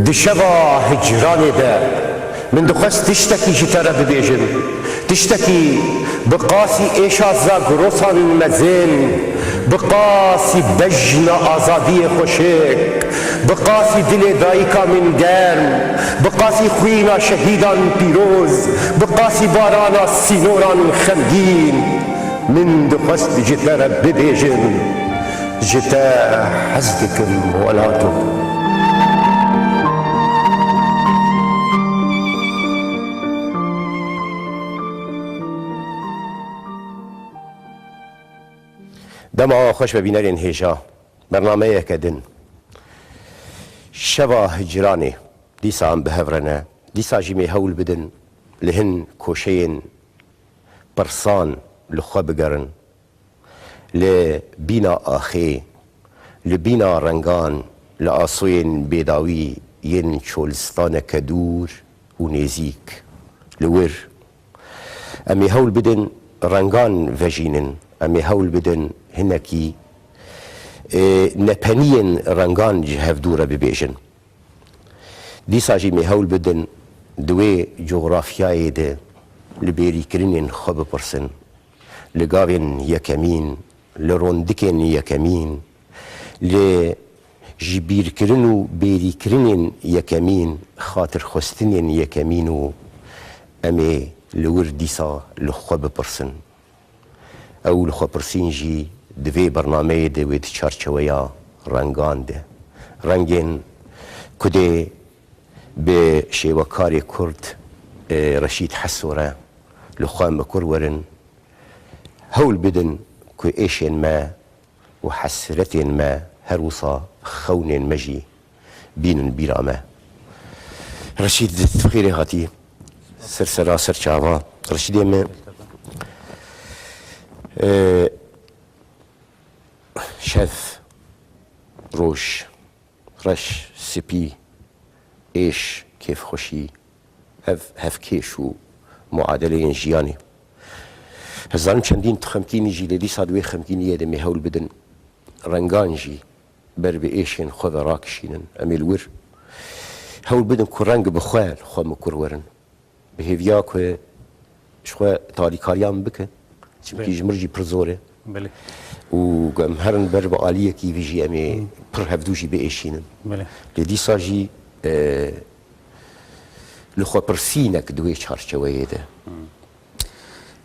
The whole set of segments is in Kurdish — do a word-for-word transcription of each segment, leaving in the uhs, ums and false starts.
Di şeva hicranê de min dixwest tiştekî ji te re bibêjim. Tiştekî bi qasî êşa zagrosan mezin, bi qasî bejna azadiyê xweşik, bi qasî dilê dayika min germ, bi qasî xwîna şehîdan pîroz, bi qasî barana sînoran xemgîn. Min dixwest ji te re bibêjim, ji te hez dikim welato. Dema wan xweş be bînerên hêja. Bernameyeke din. Şeva hicranê. Dîsa em bi hev re ne. Dîsa jî mê hewl bidin li hin koşeyên pirsan li xwe bigerin. Li bîna axê, li bîna rengan, li asoyên bêdawî yên çolistaneke dûr û nêzîk, li wir. Em ê hewl bidin rengan vejînin, em ê hewl bidin hinekî, e, nepeniyên rengan ji hev dû re bibêjin. Dîsa jî em ê hewl bidin di wê cografyayê de li bêrîkirinên xwe bipirsin, li gavên yekemîn, li rondikên yekemîn, li ji bîrkirin û bêrîkirinên yekemîn, xatirxwestinên yekemîn û em ê li wir dîsa li xwe bipirsin. Ew li xwe pirsîn jî di vê bernameyê de wê di çarçeweya rengan de. Rengên ku dê bi şêwekarê Kurd, e, Reşîd Heso re li xwe mikur werin, hewl bidin ku êşên me û hesretên me her wisa xewnên me jî bînin bîra me. Reşîd, tu xêrê hatî. Ser sera, ser çava. Reşîdê me, e, şev, roj, reş, spî, êş, kêfxweşî, ev hevkêş û muadeleyên jiyanê. Ez zanim çendîn tu xemkînî jî, lê dîsa di wê xemkîniyê de em ê hewl bidin rengan jî ber bi êşên xwe ve rakişînin. Em ê li wir hewl bidin ku reng bi xwe li xwe mikur werin. Bi hêviya ku ji xwe tarîkariya min bike. Çimkî Belê. ji min jî pir zor e. Belê. Û em herin ber bi aliyekî vî jî em ê Hmm. pir hevdû jî biêşînin. Belê. Lê dîsa jî, e, li xwe pirsînek di wê çarçeweyê de. Hmm.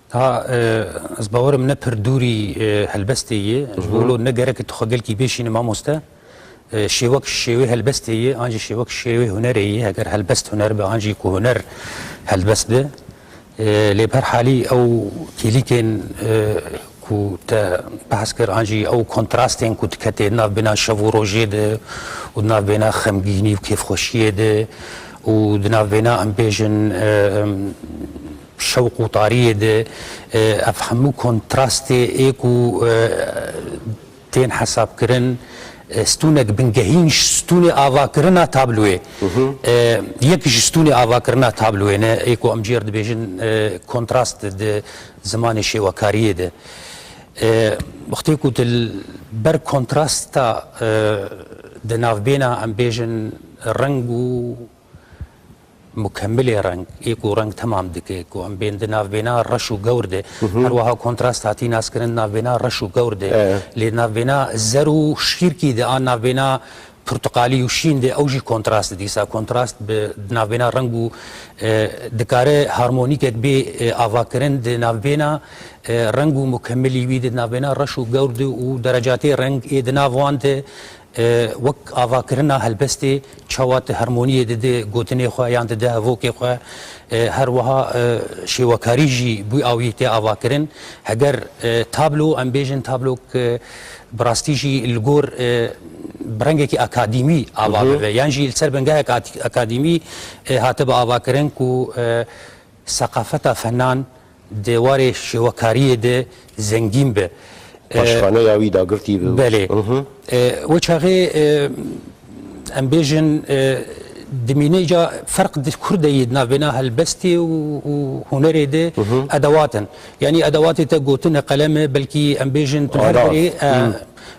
Ha, e, ez bawerim ne pir dûrî, e, helbestê ye. Ji bo Hı hı. wilo ne gerek tu xwe gelkî bêşîne mamoste. E, şêwek şêwê helbestê ye, an jî şêwek şêwê hunerê ye. Heger helbest huner be, an jî ku huner helbest be. E, lê bi her halî ew kêlîkên, e, ku te behs kir, an jî ew kontrastên ku diketê di nav bêna şev û rojê de û di nav bêna xemgînî û kêfxweşiyê de û di nav bêna, em bêjin, e, em, şewq û tariyê de, e, ev hemû kontrastê ê ku, e, tên hesabkirin, e, stûnek bingehîn ji stûnê avakirina tabloyê. Hı hı. E, yek ji stûnê avakirina tabloyê ne, ê ku em cêr dibêjin, e, kontrast di zimanê şêwekariyê de. E, wextê ku tu l-, ber kontrasta, e, di navbêna, em bêjin, reng û mukemilê reng, ê ku reng temam dike, ku em bên di navbêna reş û gewr de, Hı hı. her wiha kontrast hatî naskirin di navbêna reş û gewr de. E. Lê di navbêna zer û şîrkî de, an navbêna pirtuqalî û şîn de, ew jî kontrast e. Dîsa kontrast bi, di navbêna reng û, e, dikare harmonîkek bê, e, avakirin di navbêna, e, reng û mukemilî wî de, di navbêna reş û gewr de û derecatê reng ê di nav wan de, e, wek avakirina helbestê çawa tu harmoniyê dide gotinê xwe yan dide hevokê xwe, e, her wiha, e, şêwekarî jî bû awî tê avakirin. Heger, e, tablo, em bêjin tablok, e, bi rastî jî li gor, e, bi rengekî akadîmî ava Hı hı. bibe, yan jî li ser bingehek at-, akadîmî, e, hatibe avakirin ku, e, seqafeta fenan di warê şêwekariyê de zengîn be. E, Paşxaneya wî dagirtî be. Belê. Hı hı. E, wê çaxê, e, em bêjin, e, Dimîne îca ferq di kurdeyî di navbêna helbestê û, û hunerê de edewat in. Yanî edewatê te gotin e, qelem e, belkî em bêjin tu her birî, e,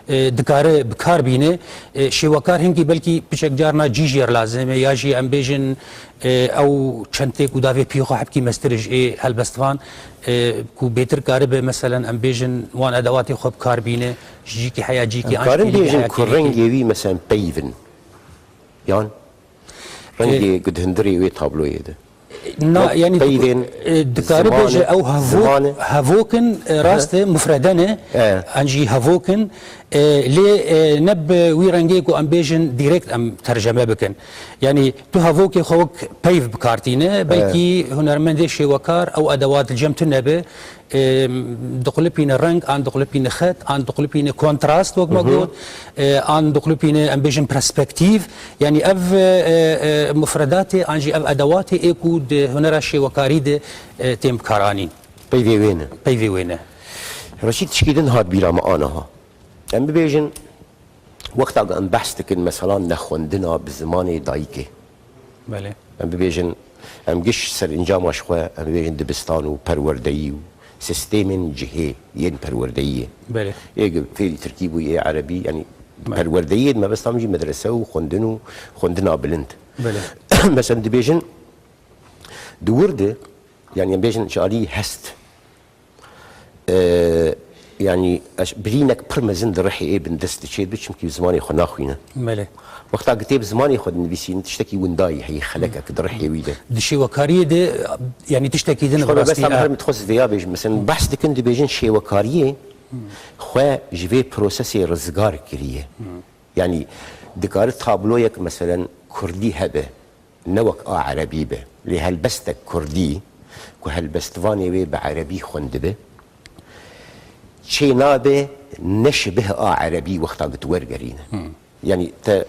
e, dikare bi kar bîne. E, şêwekar hinkî belkî piçek carna cî jêr lazim e, ya jî em bêjin, e, ew çend tê ku davê piyê xwe hepkî mestir ji ê helbestvan, e, ku bêtir karibe, meselen, em bêjin wan edewatê xwe bi kar bîne, ji cîkî heya cîkî an ji Karin kêlîkî bêjin heya ku kêlîkî. Rengê wî, meselen, peyv in. Yan rengê, e, ku di hundirê wê tabloyê de. Na, yanî peyvên, e, dikare ziman bêje e, ew hevo-, ziman e. Hevok in, e, rast e, mufrede ne, e, an jî hevok in, e, lê, e, ne bi wî rengê ku em bêjin direkt em terceme bikin. Yanî tu hevokê xwe wek peyv bi kar tîne, e, belkî hunermendê şêwekar ew edewat li cem tune be, e, diqulipîne reng, an diqulipîne xet, an diqulipîne kontrast, wek me got, e, an diqulipîne, em bêjin, perspektîf. Yanî ev, e, e, e, mufredatê, an jî ev edewatê ê ku di hunera şêwekarî de, e, tên bikaranîn. Peyvê wê ne. Peyvê wê ne. Reşîd, tişkî din hat bîra me aniha. Em bibêjin, wexta ku em behs dikin, mesela, nexwendina bi zimanê dayikê. Belê. Em bibêjin, em giş serencama ji xwe, em bibêjin dibistan û perwerdeyî û sistêmên cihê yên perwerdeyiyê. Belê. Ê gi fêrî tirkî bû, ê erebî, yanî, belê, perwerdeyiyê di mebesta min jî medrese û xwendin û xwendina bilind. Belê. Mesela dibêjin, di wir de, yanî, em bêjin ji alî hest. Ee, yanî, ez birînek pir mezin di rihê ê bindest de çêdibe, çimkî bi zimanê xwe naxwîne. Belê. Wexta ku tê bi zimanê xwe dinivîsîne, tiştekî windayî heye, xelekek di rihê wî de. Di şêwekariyê de, yanî, tiştekî din. Ji xwe bi rastî, mebesta min, e, her min dixwest vêya bêjim. Mesela, behs dikin, dibêjin şêwekariyê xwe ji vê prosesê rizgar kiriye. Yanî, dikare tabloyek, meselen, kurdî hebe, ne wek a erebî be. Lê helbestek kurdî ku helbestvanê wê bi erebî xwendibe, çê nabe ne şibih a erebî wexta ku tu wergerîne. Yanî te...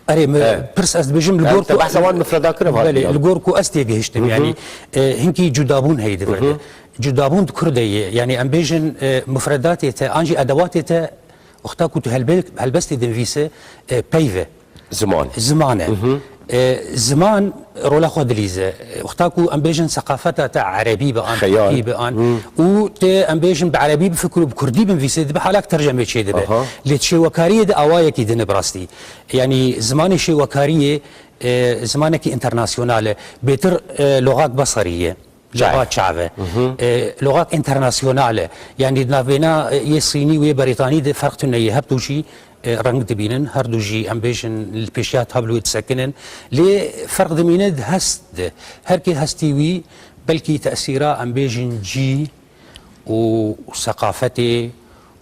Erê, min, e, pirs ez dibêjim, li gor ku te behsa wan mifreda kir, belê, li gor ku ez têgihiştim, yanî, e, hinkî cudabûn heye di vir de. Cudabûn di kur de ye. Yanî em bêjin, e, mifredatê te, an jî edewatê te, wexta ku tu helbe-, helbestê dinivîse, e, peyv e. Ziman. Ziman e. E, ziman rola xwe dilîze. Wexta ku em bêjin seqafeta te erebî be an, xeyal, tirkî be an, û te, em bêjin, bi erebî bifikir û bi kurdî binivîse, dibe halak tercemê çêdibe. Aha. Lê di şêwekariyê de awayekî din e bi rastî. Yanî zimanê şêwekariyê, e, zimanekî înternasyonal e. Bêtir, e, loxak beserî ye. Çav. Loxa çav e. E, loxak înternasyonal e. Yanî di navbêna, e, yê sînî û yê berîtanî de ferq tune ye. Her du jî, e, reng dibînin, her du jî, em bêjin, li pêşiya tabloyê disekinin. Lê ferq dimîne di hest de. Her kê hestî wî belkî tesîra, em bêjin, cî û seqafetê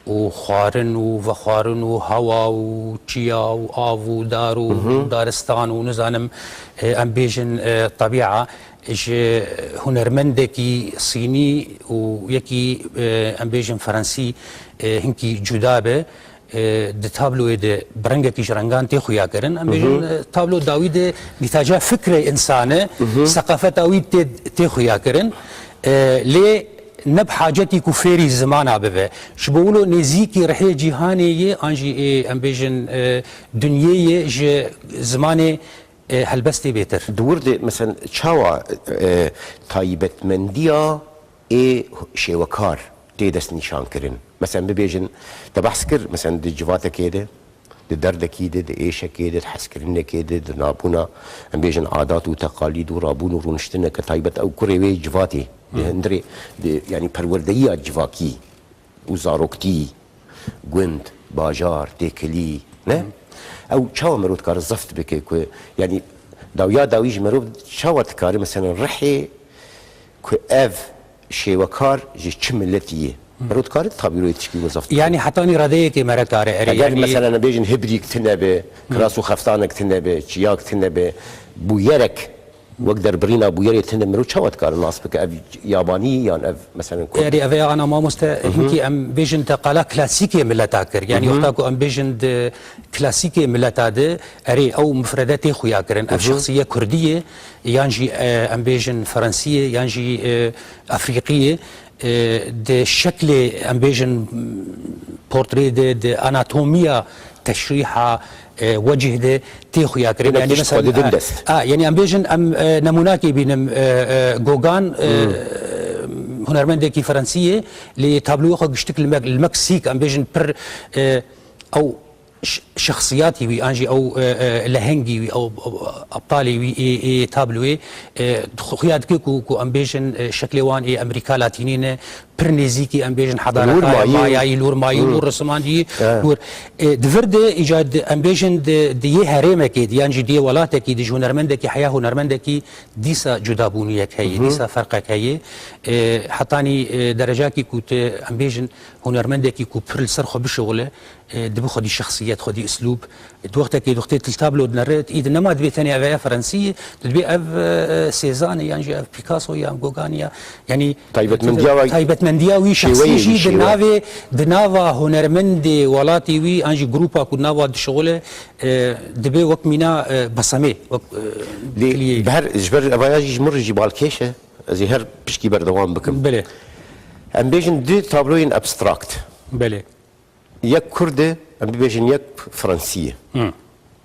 û xwarin û vexwarin û hewa û çiya û av û dar û daristan û nizanim, e, em bêjin, e, tebîa ji hunermendekî sînî û yekî, e, em bêjin, ferensî, e, hinkî cuda be, e, di tabloyê de bi rengekî ji rengan tê xuyakirin. Em bêjin, e, tablo dawî de nîtaca fikrê însan e, seqafeta wî tê, tê xuyakirin. E, lê ne bi hacetî ku fêrî zimana bibe. Ji bo wilo nêzîkî rihê cîhanê yê, an jî ê, em bêjin, e, dinyê yê ji zimanê, e, helbestê bêtir. Di wir de, mesela, çawa, e, taybetmendiya ê şêwekar tê destnîşankirin? Mesela, bibêjin, te behs kir, mesela, di civatekê de, di derdekî de, di êşekê de, di hezkirinekê de, di nabûna, em bêjin, adat û teqalîd û rabûn û rûniştineke taybet, ew kurê wê civatê, di hundirê, di, yanî perwerdeyiya civakî û zaroktî, gund, bajar, têkilî, ne? Ew çawa mero dikare zeft bike ku, yanî dawiya dawî ji mero çawa dikare, mesela, rihê ku ev şêwekar ji çi miletî ye? Mero dikare tabîroyê tişkî wezaf bike? Yanî hetanî radeyekê mere kare erê, eger, yanî, mesela, em bêjin hibrîk tine be, kiras û xeftanek tine be, çiyak tine be, bûyerek, wek derbirîna bûyerê tine, mero çawa dikare nas bike? Ev yabanî yan ev, mesela, kurd? Erê, ev ya ana mamoste, hinkî em bêjin te qala klasîkê mileta kir. Yanî wexta ku em bêjin di klasîkê mileta de, erê, ew mifrede tê xuya kirin. Ev şexsiye kurdî ye, yan jî, e, em bêjin, ferensî ye, yan jî, e, efrîqî ye. E, di şeklê, em bêjin, portrê de, di anatomiya teşrîha, e, wecih de tê xuya kirin. Hinek Yani tişt mesela, xwe didin e, dest. a, yani em bêjin, em, e, nemûnakê bînim, e, e, Gogan, e, hunermendekî Fransî ye, lê tabloya xwe giştik li Mek-, li Meksîk, em bêjin pir, e, ew ş-, şexsiyatî wî, an jî ew, e, e, lehengî wî, ew, ew aptalê wî, ê, ê tabloyê, e, xu-, xuya dike ku, ku em bêjin, e, şeklê wan ê Amerîka Latînî ne, pir nêzîkî, em bêjin, hedareta Lûr mayî. mayayî, lûr mayî, lûr risimandî, E. lûr. E, di vir de îca di, em bêjin, di, di yê herêmekê, di yan jî di yê welatekî, di ji hunermendekî heya hunermendekî dîsa cudabûniyek heye, dîsa ferqek heye. E, hetanî, e, derecakî ku tu, em bêjin, hunermendekî ku pir li ser xwe bişuxile, e, dibe xwedî şexsiyet, xwedî uslûb. Di wextekê, di wextê tu li tablo dinere, tu îdî nema dibê tenê ev heya Fransî, tu dibê ev, e, e, Cézanne yan jî ev Picasso yan Gauguin ya. Yanî, Taybetmendiya e, wî, taybetmendiya wî şêweyê şexsî wî, jî di şêwe. navê, di nava hunermendê welatê wî, an jî grûpa ku nava dişuxile, e, dibe wek mîna, e, besemê, wek, e, Lê kiliyê. bi her, ji ber evaya jî ji min re jî balkêş e. Ez ê her pişkî berdewam bikim. Belê. Em bêjin du tabloyên abstrakt. Belê. Yek kurd e, em bibêjin yek fransî ye. Hı.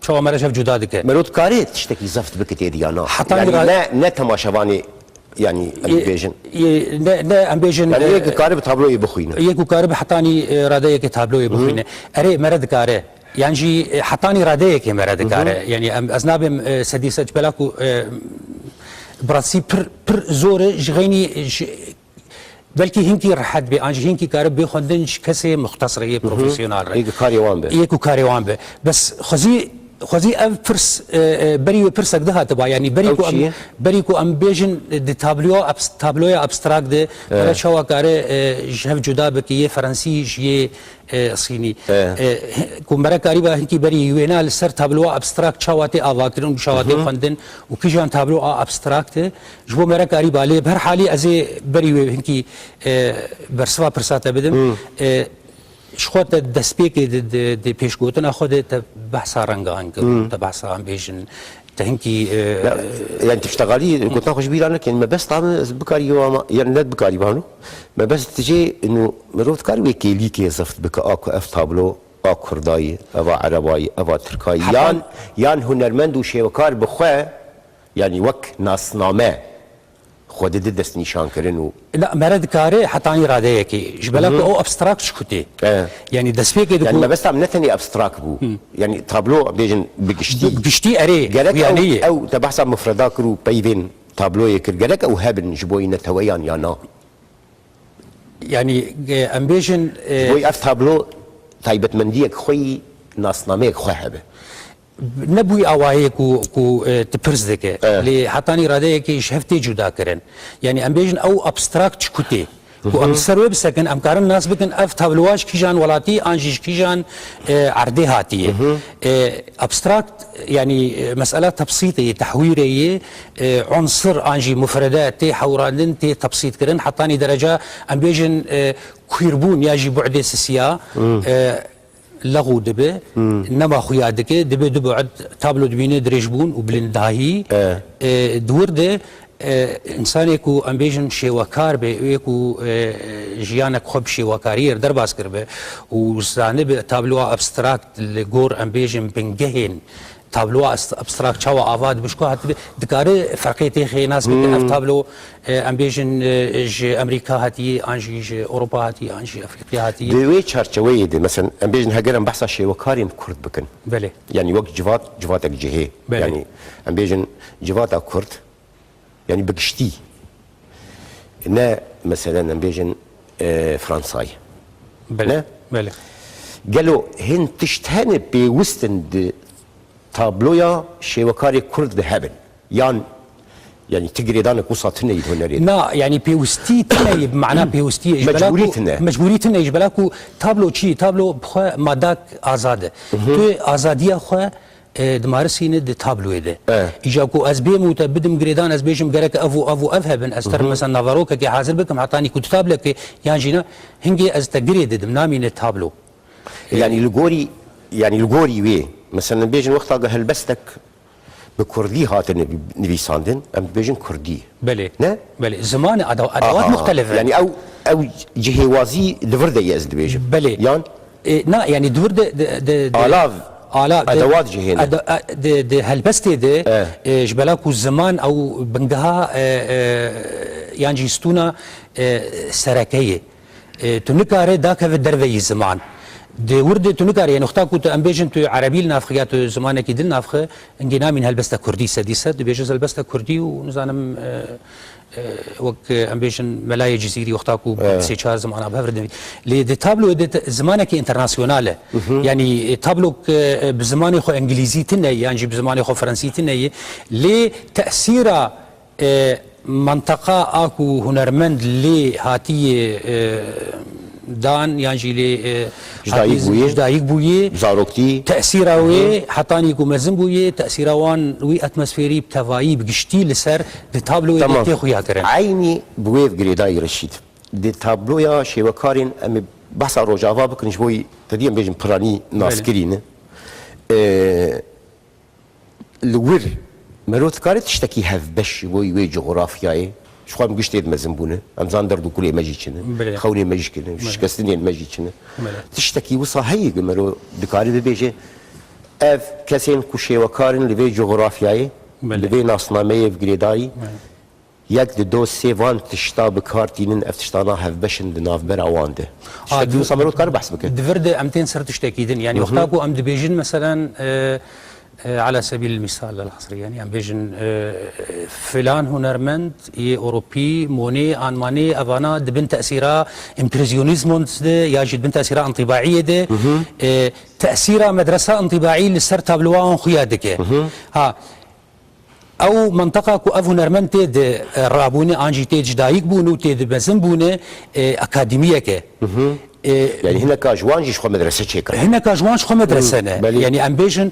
Çawa me re ji hev cuda dike? Mero dikarê tiştekî zeft bike tê de ya na? Hetanî Yanî ra- ne, ne temaşevanê, yanî em Yê- bibêjin. yê- ne, ne, em bêjin, Yanî e, yek dikare bi tabloyê bixwîne. yek dikare bi hetanî, e, radeyeke tabloyê bixwîne. Erê, me re dikare. Yan jî, e, hetanî radeyekê me re dikare. Yanî em, ez nabêm, e, sedî sed, bela ku, e, bi rastî pir, pir zor e, ji xeynî, ji, belkî hinkî rehet bê, an jî hinkî kare bê xwendin ji kesê muxtes re yê profesyonel re. Yê ku karê wan be. Yê ku karê wan be. Bes xwezî, xwezî ev pirs, e, e, berî wê pirsek dihatiba, yanî berî Ew ku çi em, ye? berî ku em bêjin di tabloya abs-, tabloya abstrakt de, Evet. mere çawa kare, e, ji hev cuda bike, yê Fransî ji yê, e, Sînî. Evet. E, ku mere karîba hinkî berî wêna li ser tabloya abstrakt çawa tê avakirin û çawa tê xwendin û kîjan tabloya abstrakt e, Ji bo me re karîba, lê bi her halî ez ê berî wê hinkî, e, bersiva pirsa te bidim. E, ji xwe te destpêkê di, di, di pêşgotina xwe de te behsa rengan kir, te behsa em bêjin, te hinkî, e, Ya, yani tişta xalî gotina xwe ji bîra nekin. Me bes tam ez bikarî yo ama, yani ne bikarî bano. Me bes tijê inu mirov dikar wê kêlîkê zift bike, a ku ev tablo a kurdayî, eva erebayî, eva tirkayî. Hetan Yan, yan hunermend û şêwekar bi xwe, yani wek nasname. Xwe dide destnîşankirin û Na, mere dikare hetanî radeyekê. Ji bela ku ew abstrakt ji ku tê. E. Yanî destpêkê Yani diku mebesta min ne tenê abstrakt bû. Yani tablo bêjin bi giştî. Bi giştî erê, Gerek ew, uyanî ye. ew te behsa mufreda kir û peyvên tabloyê kir. Gerek ew hebin ji bo yî neteweyan ya na. Yanî, e, em bêjin, e, Ji bo yî ev tablo taybetmendiyek xwe yî nasnameyek xwe hebe. Nebûyî awayê ku, ku, e, tu pirs dike. E. Lê hetanî radeyekê ji hev tê cuda kirin. Yanî em bêjin ew abstrakt ji ku tê. Ku em li ser wê bisekin, em karin nas bikin ev tablowa ji kîjan welatî an jî ji kîjan, e, erdê hatiye. E, abstrakt, yanî, e, mesela tebsîtê ye, tehwîrê ye, e, unsir an jî mufrede tê hewrandin, tê tebsît kirin. Hetanî dereca em bêjin, e, kuîrbûn ya jî bu'dê sisiya, e, lexû dibe, nema xuya dike, dibe du bu'd, tablo dibîne dirêjbûn û bilindahî. E. E, di wir de, e, însanê ku em bêjin şêwekar be, wê ku, e, jiyanek xwe bi şêwekariyê re derbas kiribe û zanibe tabloa abstrakt li gor, em bêjin, bingehên tabloa ast-, abstrakt çawa ava dibe, ji ku hatibe, dikare ferqê têxê nas bike. Ev tablo, e, em bêjin, e, ji Amerîka hatiye, an jî ji Ewropa hatiye, an jî Efrîqya hatiye. Di wê çarçeweyê de, mesela, em bêjin heger em behsa şêwekarên kurd bikin. Belê. Yani wek civat, civatek cihê. Belê. Yani em bêjin civata kurd, yani bi giştî. Ne, meselen, em bêjin, e, Fransayê. Belê, Ne? belê. Gelo hin tişt hene pêwist in di tabloya şêwekarê kurd de hebin? Yan, yani ti girêdanek wisa tune yî hunerê de? Na, yani pêwistî tune yî, bi mana pêwistiyê. Ji bela Mecbûrî ku, tune. mecbûrî tune yî, ji bela ku tablo çi? Tablo bi xwe madak azad e. Tu azadiya xwe e, dimarisîne di tabloyê de. E. Îja ku ez bêm û te bidim girêdan, ez bêjim gerek ev û ev û ev hebin, ez terim mesela navarokekê hazir bikim, hetanî ku di tablekê yan jî ne, hingê ez te girê didim, namîne tablo. E, Yani li gorî, yani li gorî wê, mesela bêjin wexta ku helbestek bi kurdî hatine nivîsandin, em dibêjin kurdî. Belê. Ne? Belê. Ziman e, ada-, adawat Aha. muxtelif e. Yani ew, ew cihêwazî di vir de ye ez dibêjim. Belê. Yan? E, na, yani di wir de, de, de, de Alav, ala, de, edewat jî hêne. Ede-, e, de, de helbestê de, e, ji bela ku ziman ew bingeha, e, e, yan jî stûna, e, sereke ye. E, tu nikare dakeve derveyî ziman. Di wir de tu nikare, yani wexta ku tu em bêjin tu erebî li nav xwe ya tu zimanekî din nav xwe, hingî namîn helbesta kurdî sedî sed, dibêje helbesta kurdî û nizanim, e, e, wek, e, em bêjin melayê Cizîrî wexta ku sê çar zimana bi hev re dimît. Lê di tabloyê de te-, zimanekî internasyonal e. Yani, e, tablok, e, e, bi zimanê xwe îngilîzî tune ye, yan jî bi zimanê xwe fransî tune ye. Lê tesîra, e, manteqa a ku hunermend lê hatiye, e, dan, yan jî lê, e, Ji dayik hatiye bûye. Ji dayik bûye. Zaroktî. Tesîra wê, hetanî ku mezin bûye, tesîra wan wî atmosferî bi tevayî, bi giştî li ser di tabloyê de Tamam. tê xuya kirin. Eynî bi wê girêdayî Reşîd. Di tabloya şêwekarên em ê behsa Rojava bikin, ji bo te dî em bêjin piranî Belê. naskirî ne. Ee, Li wir mero dikare tiştekî hevbeş ji bo wê cografyayê, ji xwe em giş tê di mezin bûne. Em zan derd û kulê me jî çine. Belê. Xewnê me jî çine. Belê. Şikestinên me jî çine. Belê. Tiştekî wisa heye ku mero dikare bibêje, ev kesên ku şêwekar in li vê cografyayê, Belê. li vê nasnameyê ev girêdayî, Belê. yek di do sê van tişta bi kar tînin, ev tiştana hevbeş in di navbera wan de. A, Tiştekî di-, wisa mero dikare behs bike. Di vir de em tên ser tiştekî din. Yani Hı hı. wexta ku em dibêjin, meselen, e, e, ala sebîl misal, el hasrî, yani em bêjin, e, filan hunermend yê Ewropî, Monet, Almanî, evana dibin tesîra împresyonîzmon de, ya jî dibin tesîra întîbaiyê de, Hı hı. e, tesîra medresa întîbaî li ser tabloa wan xuya dike. Hı hı. Ha, Ew menteqa ku ev hunermend tê di, e, rabûne an jî tê ji dayik bûne û tê di mezin bûne, e, akademiyek e. Mhm. E, Yani hineka ji wan jî ji xwe medrese çêkirine. Hineka ji wan ji xwe medrese Hmm, ne. belê. Yani em bêjin,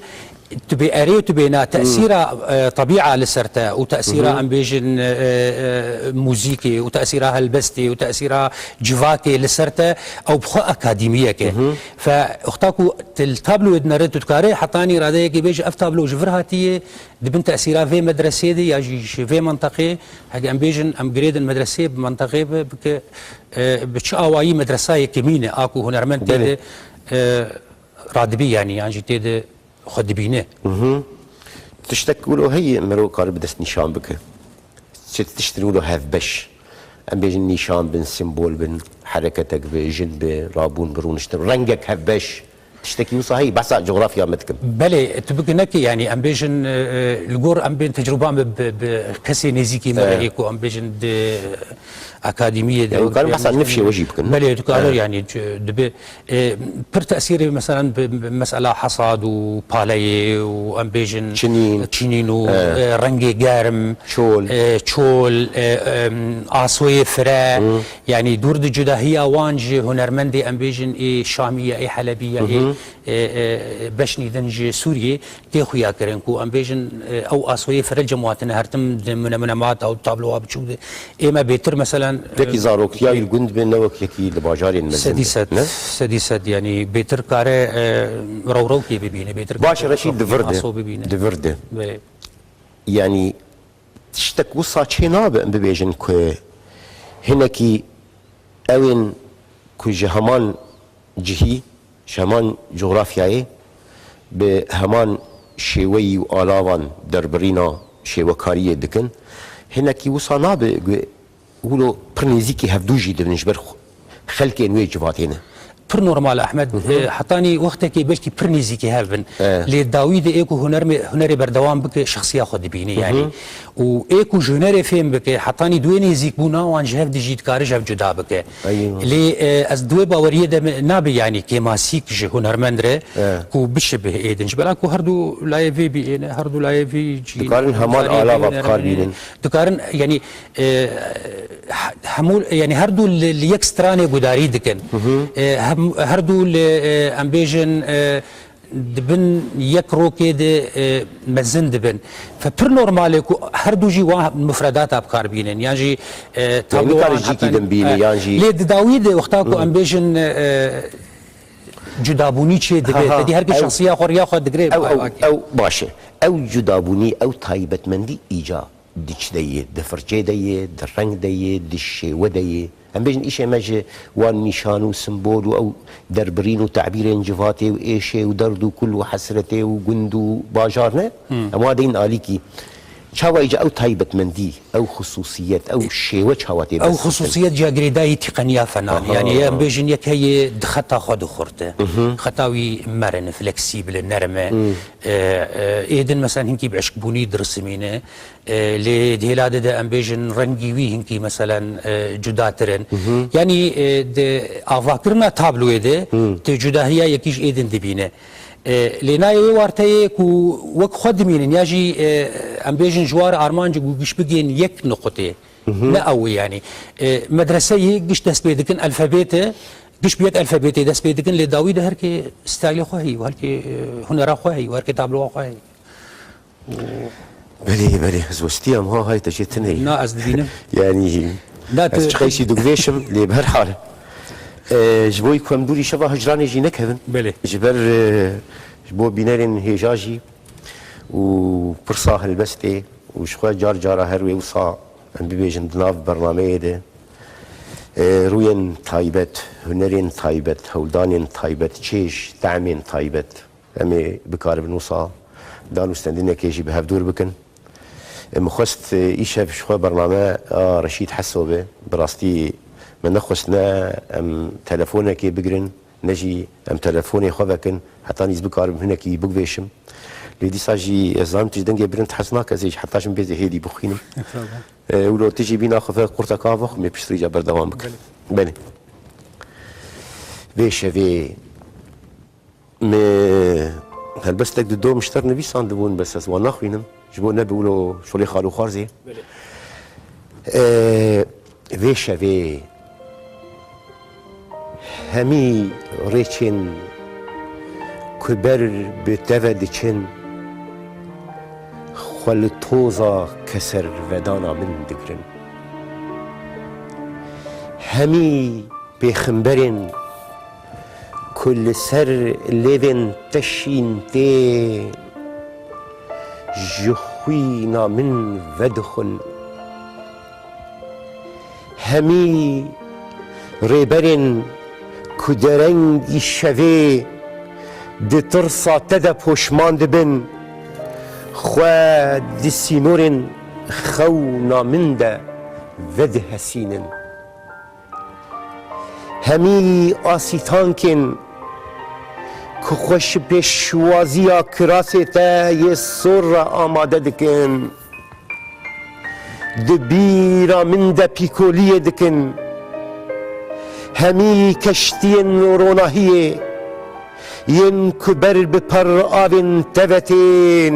tu bê erê, tu bê na, tesîra, e, tebîa li ser te û tesîra Mhm. em bêjin, e, e, muzîkê û tesîra helbestê û tesîra civakê li ser te, ew bi xwe akademiyek e. Mhm. Fe, wexta ku tu li tabloyê dinere, tu dikarî hetanî radeyekê bêjî, ev tablo ji vir hatiye, Di bin tesîra vê medresê de ya jî ji vê menteqê, heke em bêjin, em girêdin medresê bi menteqê bi, bike, e, bi çi awayî medresa yekemîn e, a ku hunermend tê Belê. de, e, radibî, yanî, yan jî tê de xwe dibîne. Mhm. Tiştek wilo heye mero kare bi dest nîşan bike. Çi tiştir wilo hevbeş. Em bêjin nîşan bin, simbol bin, hereketek bi, jin bi, rabûn bi, rûniştin, rengek hevbeş. Tiştekî wisa heye, behsa cografya me dikim. Belê, tu bike neke, yanî em bêjin, e, e, li gor em bên tecrûba me bi, bi kesê nêzîkî me re He. ê ku em bêjin di akademiyê de. Ya, karin behsa nifşê we jî bikin. Belê, tu karin He. yanî, tu dibe, e, pir tesîrê, meselen, bi, bi mesela hesad û paleyê û em bêjin Çinîn. çinîn û, He. e, rengê germ, Çol. e, çol, e, em, asoyê fire, Hı. Yanî dûr di cudahiya wan ji hunermendê, em bêjin, ê Şamî ye, ê Helebî ye, ê, Hı hı. e, e, beşnî din ji Sûriyê tê xuya kirin ku em bêjin, e, ew asoyê fire cem hatine her tim di mune mune mata û tablowa biçûk de. Ê me bêtir, meselen, Yekî e, zaroktiya wî li gund be, ne wek yekî li bajarên mezin sedî be, sed, ne? sedî sed, yanî bêtir kare, e, rewrewkê bibîne, bêtir Baş kare Reşîd, di vir de, aso bibîne. di vir de. Belê. Yanî tiştek wisa çê nabe em bibêjin ku hinekî ewên ku ji heman cihî, ji heman cografyayê, bi heman şêweyî û alavan derbirîna şêwekariyê dikin, hinekî wisa nabe ku wilo pir nêzîkî hevdû jî dibin ji ber xwe-, xelkên wê civatê ne. Pir normal e, Ehmed. Hı hı. E, hetanî wextekê belkî pir nêzîkî hev bin. E. Lê dawî de ê ku huner me-, hunerê berdewam bike, şexsiya xwe dibîne, Hı hı. yanî. Û ê ku ji hunerê fêm bike, hetanî di wê nêzîkbûna wan ji hev dijî dikare ji hev cuda bike. Eyvallah. Lê, e, ez di wê baweriyê de me-, nabe, yanî kêmasîk ji hunermend re E. ku bişibe ê din. Ji bela ku her du layê vê bîyêne, her du layê vê cîn, Dikarin heman zarê alava bê bi kar hunermendê bînin. Dikarin, yanî, e, he-, hemû, yanî her du li, li yek stranê gudarî dikin. Hı hı. E, hem, her du li, e, em bêjin, e, di bin yek rokê de, e, mezin dibin. Fe pir normal e ku her du jî wan mufredata bi kar bînin. Yan jî, e, tablowan nikare cîkî hetan-, din bîne, e, yan jî lê di dawî de wexta ku Hı. em bêjin, e, cudabûnî çê dibe, Ha, ha, te dî her kes ew, şexsiya xwe, riya xwe digire. ew, ew, Ew baş e. Ew cudabûnî, ew taybetmendî îca di çi de yê, di firçê de yê, di reng de yê, di şêwe de yê. Em bêjin îşê me ji wan nîşan û simbol û ew derbirîn û tebîrên civatê û êşê û derd û kul û hesretê û gund û bajar ne. Em wan deyin alîkî. Çawa îca ew taybetmendî, ew xisûsiyet, ew şêwe çawa tê? Ew xisûsiyet ciya girêdayî tîqeniya fenan. Aha. Yanî em bêjin yek heye di xeta xwe dixurte. Xeta wî merin, fleksîbil e, nerm e. E, e, êdin mesela hinkî bi eşkbûnî dirisimîne. E, lê di hêla de de em bêjin rengî wî hinkî meselen, e, cudatir in. Yanî, e, di avakirina tabloyê de tu cudahiya yekî ji êdin dibîne. E, lê nayê wê warteyê ku wek xwe dimînin ya jî, e, em bêjin ji war armanc ku giş bigên yek nuqutê. Ne ew e yanî. E, medreseyê giş dest pê dikin, elfebêt e, giş bi yek elfebêtê dest pê dikin, lê dawî de her kê stayla xwe heyî, her kê, e, hunera xwe heyî, her kê tabloya xwe heyî. Belê, belê, ez westiyam ha, hay te jê tune yî. Na, ez dibînim. Yanî, Na, ez tu- çiqey jî dugvêşim, lê bi her hal. E, ji bo ku em dûrî şeva hicranê jî nekevin. Belê. Ji ber, e, ji bo bînerên hêja jî û pirsa helbestê û ji xwe car cara her wê wisa em bibêjin di nav bernameyê de, e, rûyên taybet, hunerên taybet, hewldanên taybet, çêj, tehmên taybet, em ê bikaribin wisa dan û stendinekê jî bi hevdûr bikin. Min xwest, e, îşev ji xwe bername a Reşîd Heso be. Bi rastî me nexwest ne em telefonekê bigirin, ne jî em telefonê xwe vekin, heta nîz bikarim hinekî bigvêşim. Lê dîsa jî ez zanim tu ji dengê bilind hez nake, ez ê heta ji min bêze hêdî bixwînim. Estağfurullah. E, wilo tu jî bîna xwe ve qurteka ve xwe, me piştrî ca berdewam bikin. Belê. Belê. Vê şevê Me helbestek di dom ji ter nivîsandibûn, bes ez wan naxwînim. Ji bo nebe wilo şolê xal û xwarzê. Belê. E, vê şevê hemî rêçên ku ber bi te ve diçin, xwe li toza keservedana min digirin. Hemî pêxemberên ku li ser lêvên te şîn tê, ji xwîna min vedixwin. Hemî rêberên ku derengî şevê di tirsa te de poşman dibin, xwe di sînorên xewna min de vedihesînin. Hemî asîtankên ku xwe ji pêşwaziya kirasê te yê sor re amade dikin, di bîra min de pîkoliyê dikin. Hemî keştiyên ronahiyê yên ku ber bi per avên te ve tên,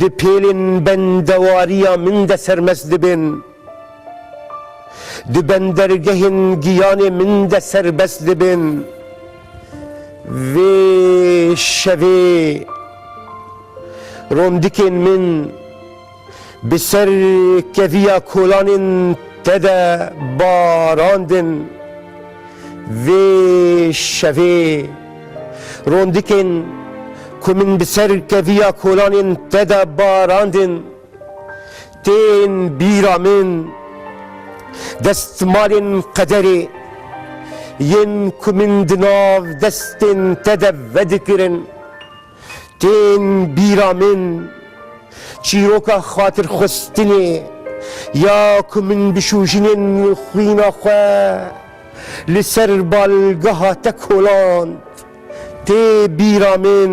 di pêlên bendewariya min de sermest dibin. Di bendergehên giyanê min de serbest dibin. Vê şevê rondikên min bi ser keviya kolanên te de barandin. Vê şevê rondikên ku min bi ser keviya kolanên te de barandin, tên bîra min. Destmalên qederê yên ku min di nav destên te de vedikirin, tên bîra min. Çîroka xatirxwestinê ya ku min bi şûjinên xwîna xwe li ser balgeha te koland, tê bîra min.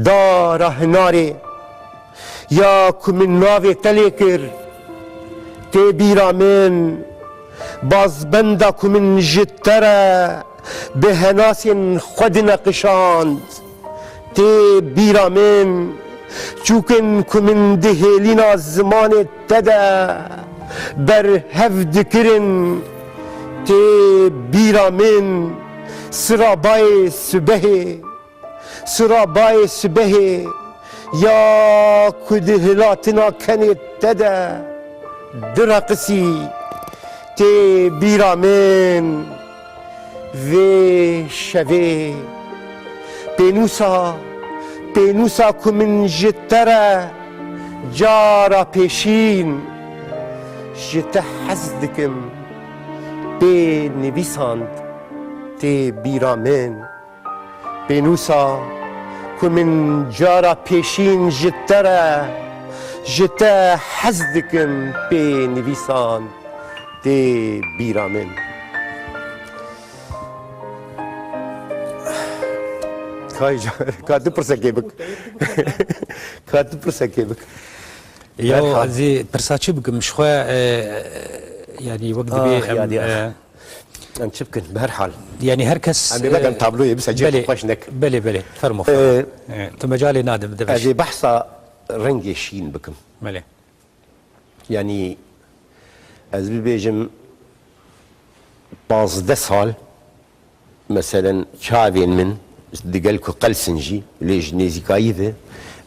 Dara hinarê ya ku min navê te lê kir, tê bîra min. Bazbenda ku min ji te re bi henasên xwe dineqişand, tê bîra min. Çûkên ku min di hêlîna zimanê te de berhev dikirin, tê bîra min. Sirabayê sibehê Sirabayê sibehê ya ku di hilatina kenê te de direqisî, tê bîra min. Vê şevê pênûsa, pênûsa ku min ji te re cara pêşîn Ji te hez dikim, pê nivîsand tê bîra min. Pênûsa ku min cara pêşîn ji te re, ji te hez dikim, pê nivîsand tê bîra min. Kay ca-, ka tu pirsekê bik. Ka tu pirsekê bik. Yo, Berha. Ez ê pirsa çi bikim? Ji xwe, e, yanî wek dibê Ah, em, yadî, ah. e, Em çi bikin? Bi her hal. Yanî her kes, Em ê vegem e, tabloyê, bisa cê belê, xweş nek. Belê, belê. Fermo, E, fermo. E, tu mecalê nadim, deveş. Ez ê behsa rengê şîn bikim. Belê. Yanî ez bibêjim, pazdeh sal, meselen, çavên min digel ku qelsin jî, lê ji nêzîkayî ve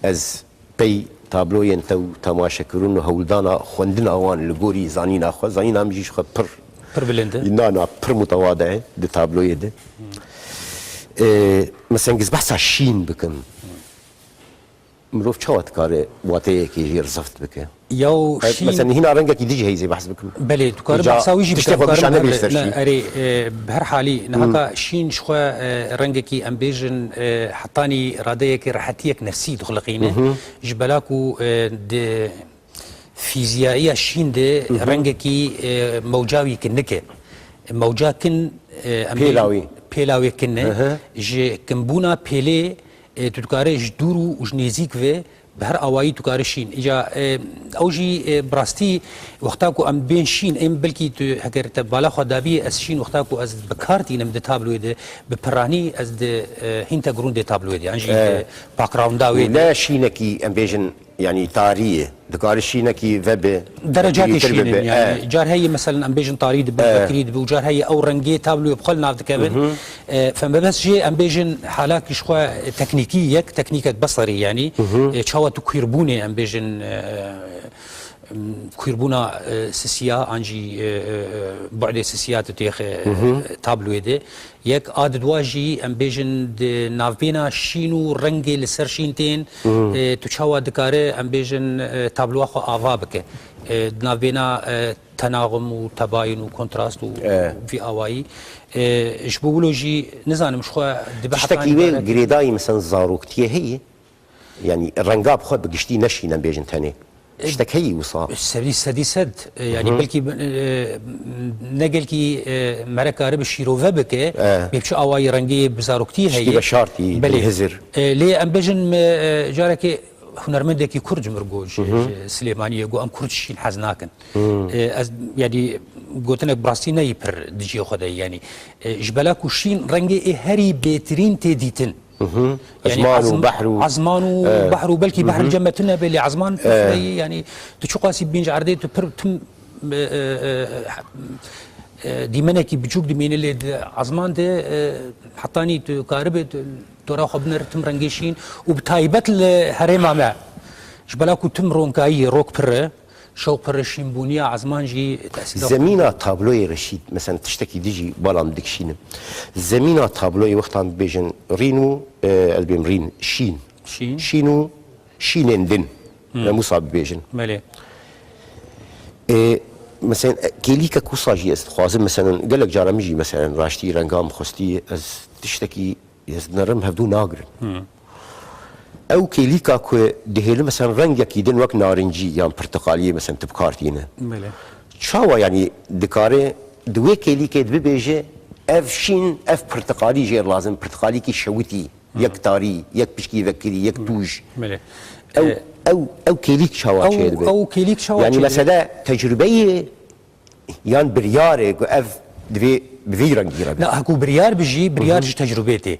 ez pey tabloyên te û temaşekirin û hewldana xwendina wan li gorî zanîna xwe, zanîna min jî ji xwe pir Pir bilind e. Na, na, pir mutewade ye di tabloyê de. Ê, meselen, giz behsa şîn bikim. Mirov çawa dikare wateyekê jê zift bike? Yaw E, şîn mesela, hîna rengekî dijî heyzê behs bikim. Belê, tu karim Îca behsa wî jî tiştê bikim, xwe karim gişane her, bêj ser ne, şîn. Erê, e, bi her halî, nihaka şîn ji xwe, e, rengekî, em bêjin, e, hetanî radeyekê rehetiyek nefsî dixuliqîne. Ji bela ku, e, di fîziyaiya şîn de rengekî, e, mewca wî kinik e. Mewca kin, e, em bêjin Pêla wî. Pêla wê kin e. Ji kinbûna pêlê, e, tu dikarî ji dûr û ji nêzîk ve bi her awayî tu karî şîn. Îca, e, ew jî, e, bi rastî wexta ku em bên şîn, em belkî tu heger te bala xwe dabî, ez şîn wexta ku ez bi kar tînim di tabloyê de, bi piranî ez di, e, hintergrundê tabloyê de, yan jî E. di backgrounda wê Û de. ne şînekî, em bêjin, yanî tarî ye. Dikare şînekî vebe, Derecatê vekirîtir şîn in, bibe. yanî E. car heye, meselen, em bêjin tarî dibe, E. vekirî dibe û car heye ew rengê tabloyê bi xwe li nav dikevin. E, fem bes jê em bêjin halak ji xwe teknîkî yek, teknîkek beserî, yanî, e, çawa tu kuîrbûnê, em bêjin, e, kuîrbûna, e, sisiya, an jî, e, e, e, bu'dê sisiya tu têxe, e, tabloyê de. Yek a didwa jî, em bêjin, di navbêna şîn û rengê li ser şîn tên, e, tu çawa dikare, em bêjin, e, tabloa xwe ava bike. E, di navbêna, e, tenaxum û tebayîn û kontrast û E. vî awayî. E, ji bo wilo jî nizanim ji xwe dibe Tiştekî hetanî wê barek girêdayî, mesela, zaroktiyê heye? Yanî renga bi xwe bi giştî neşîne, em bêjin tenê. E, Tiştek heyî wisa? Sedî, sedî sed. E, yanî belkî, e, ne gelkî, e, mere karibe şîrove bike, E. bi çi awayî rengê bi zaroktî Tiştî heye. veşartî, Belê. dilhizir. E, lê em bêjin me, e, carekê hunermendekî Kurd ji mir got, ji, ji Silêmaniyê got, em Kurd şîn hez nakin. E, ez, yanî gotinek bi rastî neyî pir di cihê xwe de, yanî, e, ji bela ku şîn rengê ê herî bêtirîn tê dîtin. Hı hı. Yanî Ezman û azm-, behr û, azman û e, behr û belkî hı hı. behr cem me tune be, lê azman E. fireyî, yanî tu çiqasî bibîn ji erdê, tu pir tim, e, e, e, e, dîmenekî biçûk dimîne, lê di azman de, e, hetanî tu karibe, tu dora xwe binere tim rengê şîn û bi taybet li herêma me. Ji bela ku tim ronkayî, rok pir e, Şewq pir e, şînbûniya ezman jî tesîra xwe Zemîna tabloyê Reşîd, mesela tiştekî dijî bala min dikişînim. Zemîna tabloyê wextan bibêjin rîn û, e, ez bêm rîn, şîn. Şîn. Şîn û şînên din. Hmm. Em wisa bibêjin. Belê. E, mesela, e, kêlîkek wisa jî ez dixwazim, mesela, gelek cara min jî, mesela, raştî renga min xwestî, ez tiştekî Ez nerim hevdû nagirin. Hmm. Ew kêlîka ku dihêlin, mesela, rengekî din wek narincî yan pirtiqaliyê, mesela, tu bi kar tîne. Belê. Çawa, yanî, dikare di wê kêlîkê de bibêje, ev şîn, ev pirtiqalî jê re lazim, pirtiqalîkî şewitî, Hmm. yek tarî, yek pişkî vekirî, yek Hmm. tûj. Belê. Ew, E, ew, ew kêlîk çawa ew, çêdibe? Ew kêlîk çawa Yanî, çêdibe? Mesele tecrubeyê Yan biryarê ku ev divê bi vî rengî re be? Na, heku biryar bijî, biryar ji tecrubê tê.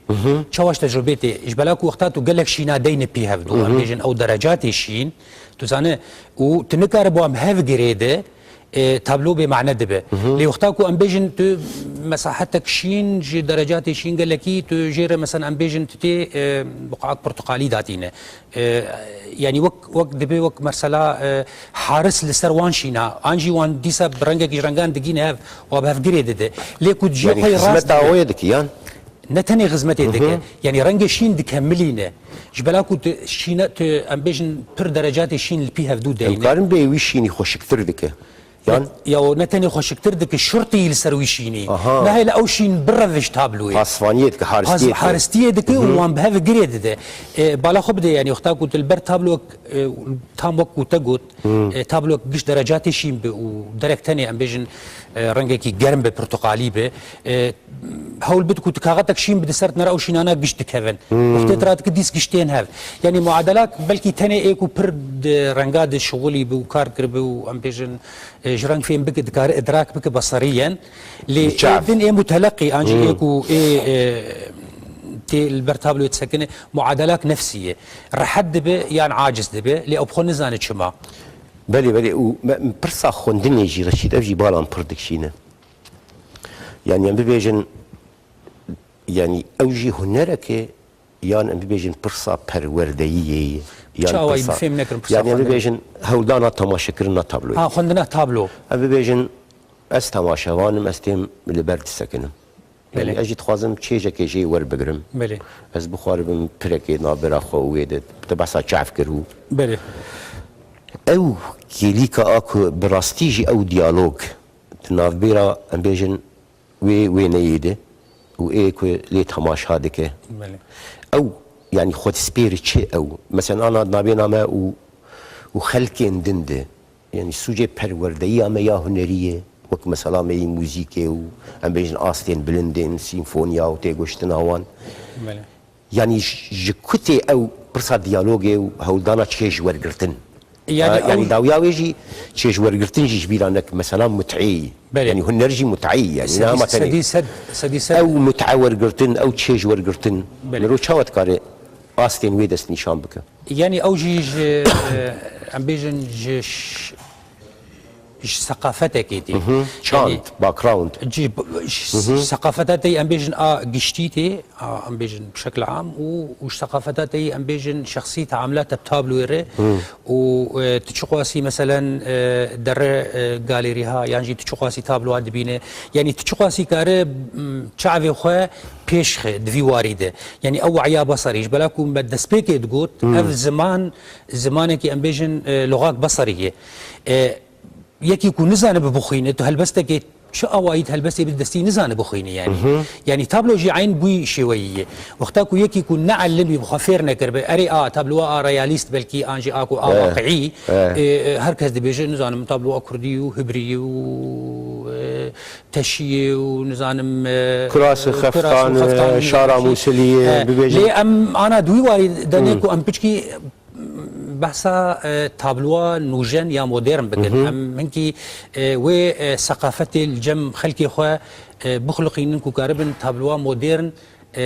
Çawa ji tecrubê tê? Ji bela ku wexta tu gelek şîna deyne pî hevdû, em bêjin ew derecatê şîn, tu zane, û tu nikare bo em hev girê de, e, tablo bê mane dibe. Lê wexta ku em bêjin tu mesahetek şîn ji derecatê şîn gelekî, tu jê re, mesela, em bêjin tu tê, e, buqak pirtuqalî datîne. E, yanî wek, wek dibe wek mesela, e, haris li ser wan şîna, an jî wan dîsa bi rengekî ji rengan digîne hev, wa bi hevgirê dide. Lê ku ji Yanî xwe yê rast xizmeta dibe. Wê dike yan? Ne tenê xizmetê Hı hı. dike. Yanî rengê şîn dikemilîne. Ji bela ku tu şîne, tu, em bêjin, pir derecatê şîn li pî hevdû Em deyne. karin bê wî şînî xweşiktir dike. Yan? Ya o ne tenê xweşiktir dike, şurtî li ser wî şînî. Aha. Nahêle ew şîn bireve ji tabloyê. Pasvaniyê dike, Has-, haristiyê dike. Haristiyê dike û wan bi hev girê dide. E, bala xwe bide, yanî wexta ku tu li ber tabloyek, e, tam wek ku te got, e, tabloyek giş derecatê şîn bi û derek tenê, em bêjin, e, rengekî germ bi, pirtuqalî bi, e, hewl bid ku tu kaxetek şîn bide ser, nera ew şînana giş dikevin. Wextê tu radikî dîs giş tên hev. Yanî muadelak belkî tenê ê ku pir di renga de şixulî bi û kar kiribi û, em bêjin, e, ji reng fêm bike, dikare idrak bike beseriyen. Lê ê din ê muteleqî, an jî ê ku ê, e, tê li ber tabloyê disekine, muadelak nefsî ye. Rehet dibe yan aciz dibe, lê ew bi xwe nizane çima. Belê, belê. Û me, pirsa xwendinê jî, Reşîd, ev jî balan pir dikişîne. Yanî em bibêjin, yanî ew jî hunerek e, yan em bibêjin pirsa perwerdeyiyê ye, yan Çi awayî pirsa, bi fêm nekirin pirsa yanî em xwendinê? Bibêjin hewldana temaşekirina tabloyê. Ha, xwendina tablo. Em bibêjin ez temaşevan im, ez têm li ber disekinim. Belê. Yanî ez jî dixwazim çêjekê jê werbigirim. Belê. Ez bixwaribim pirekê nabera xwe û wê de, te behsa çav kir û Belê. Ew kêlîka a ku bi rastî jî ew diyalog di navbêra, em bêjin, wê wêneyê de û ê ku lê temaşa dike. Belê. Ew, yanî xwe dispêri çi ew? Mesela ana nabêna me û, û xelkên din de, yanî sûcê perwerdeyiya me ya hunerî ye, wek mesela me yî muzîkê û em bêjin astên bilindên, sîmfoniya û têgoştina wan. Belê. Yanî ji, ji ku tê ew pirsa diyalogê û hewldana çêj wergirtin? Yanî Ha, yanî ew dawiya wê jî çêj wergirtin jî ji bîra nek. Mesela mut'eyî. Belê. Yanî huner jî mut'eyî, yanî Sedî, ne ama tenê. Sedî sed, sedî sed. Ew mut'e wergirtin, ew çêj wergirtin. Belê. Mero çawa dikare astên wê destnîşan bike? Yanî ew jî ji, e, em bêjin ji ş-, ji seqafetekê tê. Mhm. Çand, Yanî, background. Ji, ji seqafeta te em bêjin a giştî tê, a, em bêjin bi şekil am û, û ji seqafeta te em bêjin şexsî teamilata bi tabloyê re û, e, tu çiqasî meselen, e, dere, e, galerîha yan jî tu çiqasî tabloa dibîne. Yanî tu çiqasî kare, m, çavê xwe pêş xe di vî warî de. Yanî ew we'ya beserî ji bela ku me destpêkê digot, ev ziman, zimanekî em bêjin, e, loxak beserî ye. E, Yekî ku nizanibe bixwîne, tu helbestekê çi awayî di helbestê bide destî nizane bixwîne yanî. Mhm. Yanî tablo jî eyn bûyî şêweyî ye. Wexta ku yekî ku neelimî bi xwe fêr nekiribe, erê a tabloa a realîst belkî an jî a ku a Eh, waqiî, eh. e, e, her kes dibêje, nizanim tabloa kurdî û hibrî û, e, teşiyê û nizanim, e, Kurasê e, xeftan, Kuras û e, xeftan, Şara Mûsiliyê, e, bibêjin. Lê em ana di wî warî de ne Hmm. ku em piçkî behsa, e, tabloa nûjen ya modern bikin. Mhm. Em hinkî, e, wê, e, seqafetê li cem xelkê xwe, e, bixuliqînin ku karibin tabloa modern, e,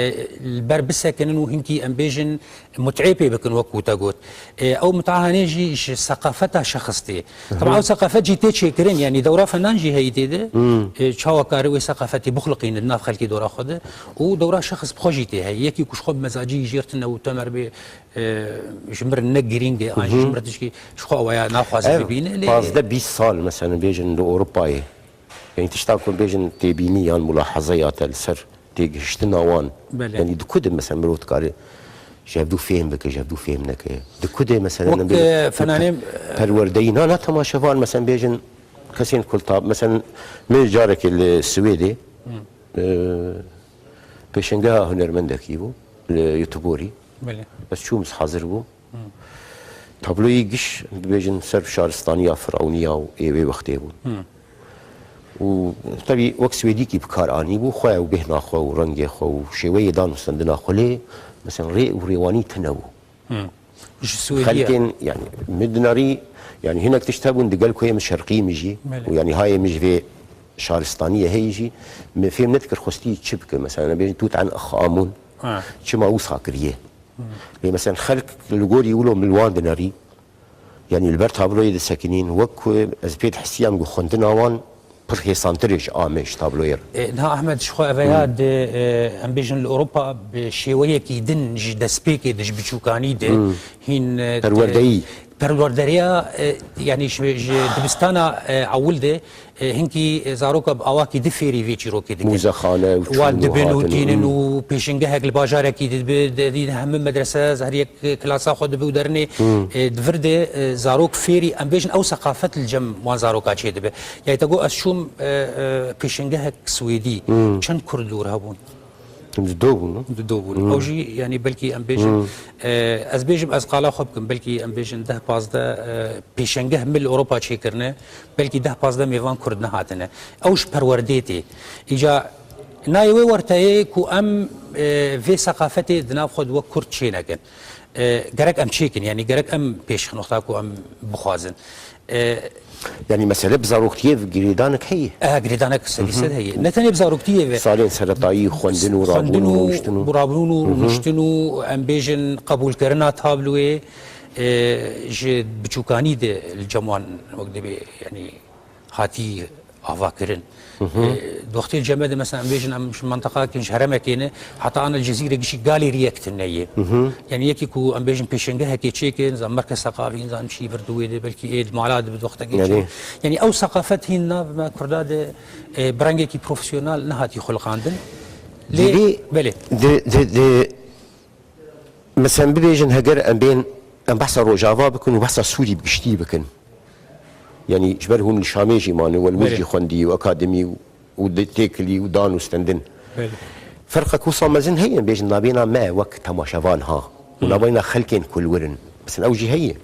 li ber bisekinin û hinkî em bêjin mut'ê pê bikin wek ku te got. E, ew mut'ahanê jî ji seqafeta şexis tê. Taban ew seqafet jî tê çêkirin, yanî dewra fenan jî heyî tê de. Hmm. E, çawa kare wê seqafetê bixuliqîne di nav xelkê dora xwe de û dewra şexis bi xwe jî tê heyî. Yekî ku ji xwe bi mezacî jêr tune û temer bê, e, ji mir ne girîng e, an jî ji mir tişkî ji xwe awaya naxwaze Ev bibîne, lê pazdeh bîst sal, mesela, bêjin li Ewropayê, yanî tişta ku bêjin têbînî yan mulahazeya te li ser têgihiştina wan, Belê. yanî di ku de, mesela, mirov dikare ji hevdû fêhm bike, ji hevdû fêhm neke? Di ku de, mesela, Wek, em bêjin e, fenanê, perwerdeyî, na, na temaşevan, mesela, bêjin kesên kultab, mesela, min carekê li Swêdê, e, pêşengeha hunermendekî bû, li Göteborgî. Belê. Ez çûm, ez hazir bûm. Tabloyî giş, bibêjin, ser şaristaniya Firawniya û ê wê wextê bûn. Û tevî wek Swêdîkî bi kar anîbû, xwe û bêhna xwe û rengê xwe û şêweyê danûstendina xwe lê, mesela, rê û rêwanî tune bû. Ji Swêdiya. Xelkên, yanî, min dinarî, yanî, hinek tişt hebûn, digel ku yê min şerqî min jî, Belê. û, yanî, hayê min ji vê şaristaniyê heyî jî, min fêm nedikir xwestî çi bike. Mesela, bêjin Tût Enx Amûn, Ha. çima wisa kiriye? Lê, mesela, xelk li gorî wilo min li wan dinarî, yanî, li ber tabloyê disekinîn, wek ku ez pê dihesiyam ku xwendina wan pir hêsantir e ji a me, ji tabloyê re. E, niha Ehmed, ji xwe eveya di, e, em bêjin li Ewropa bi şêweyekî din ji destpêkê de, ji biçûkanî de hîn, e, Perwerdeyî. perwerdereya, e, yanî ji, ji dibistana, e, ewil de, e, hinkî, e, zaroka bi awakî di fêrî vê çîrokê dikin. Mûzexane û çûn û dibin û hatin. Û tînin û pêşengehek li bajarekî dibe, de, dî hemû medrese, her yek, e, klasa xwe dibe û derinê, e, di vir de, e, zarok fêrî, em bêjin ew seqafet li cem wan zaroka çêdibe. Yanî te got ez çûm, e, e, pêşengehek swêdî, çend kurd li wir hebûn? Dido bûn, no? Dido bûn. Ew jî, yanî belkî em bêjin, e, ez bêjim, ez qala xwe bikim, belkî em bêjin deh pazdeh, e, pêşengeh min li Ewropa çêkirine, belkî deh pazdeh mêvan kurd nehatine. Ew ji perwerdê tê. Îca nayê wê werteyê ku em, e, vê seqafetê di nav xwe de wek kurd çênekin. E, gerek em çêkin, yanî gerek em pêşxin wexta ku em bixwazin. E, Yanî mesele bi zaroktiyê girêdanek heye? E, girêdanek sedî sed heye. Ne tenê bi zaroktiyê ve. Salên seretayî xwendin û rabûn û rûniştin û rabûn û rûniştin û em bêjin qebûlkirina tabloyê, e, ji biçûkanî de li cem wan wek dibê, yanî hatî avakirin. E, di wextê ceme de, mesela, em bêjin, em ji menteqakin, ji heremekê ne, heta ana li Cezîre gişî galeriyek tune ye. Yanî yekî ku em bêjin pêşengehekê çêkin, zan merkez seqafî, zan çî vir di wê de, belkî ê di mala de bi wextekê çê. Yanî ew seqafet hîn nav me Kurda de, e, bi rengekî profesyonel nehatî xuliqandin. Lê, Divê belê. Di, di, di, Mesela bibêjin heger em bên, em behsa Rojava bikin û behsa Sûrî bi giştî bikin. Yanî ji ber hûn li Şamê jî mane, we li wir jî xwendî û akademî û, û di-, têkilî û dan û stendin. Belê. Ferqek wisa mezin heye, em bêjin navbêna me wek temaşevan ha. Û navbêna xelkên ku li wir in. Mesela ew jî heye.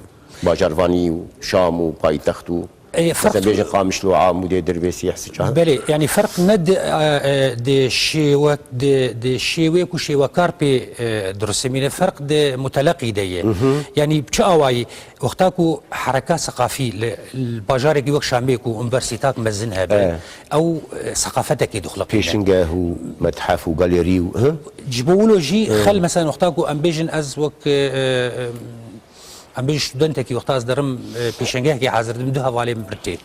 Bajarvanî û Şam û paytext û E, Mesela ferq bêje Qamişlo, Amûdê, Dirvêsî, Hesiçan. Belê, yanî ferq ne di, e, e, di şêwe-, di, di şêwê ku şêwekar pê, e, dirisimîne, ferq di muteleqî de ye. Yanî bi çi awayî? Wexta ku hereka seqafî li, li bajarekî wek Şamê ku unversitak mezin hebe, E. ew, e, seqafetekê dixuliqîne. Pêşingeh û methef û galerî û, hı? Ji bo wilo jî E. xel, mesela wexta ku em bêjin ez wek, e, e, e, Em bêjin studentekî wexta ez derim, e, pêşengehekê hazir dikim, du hevalên min tê.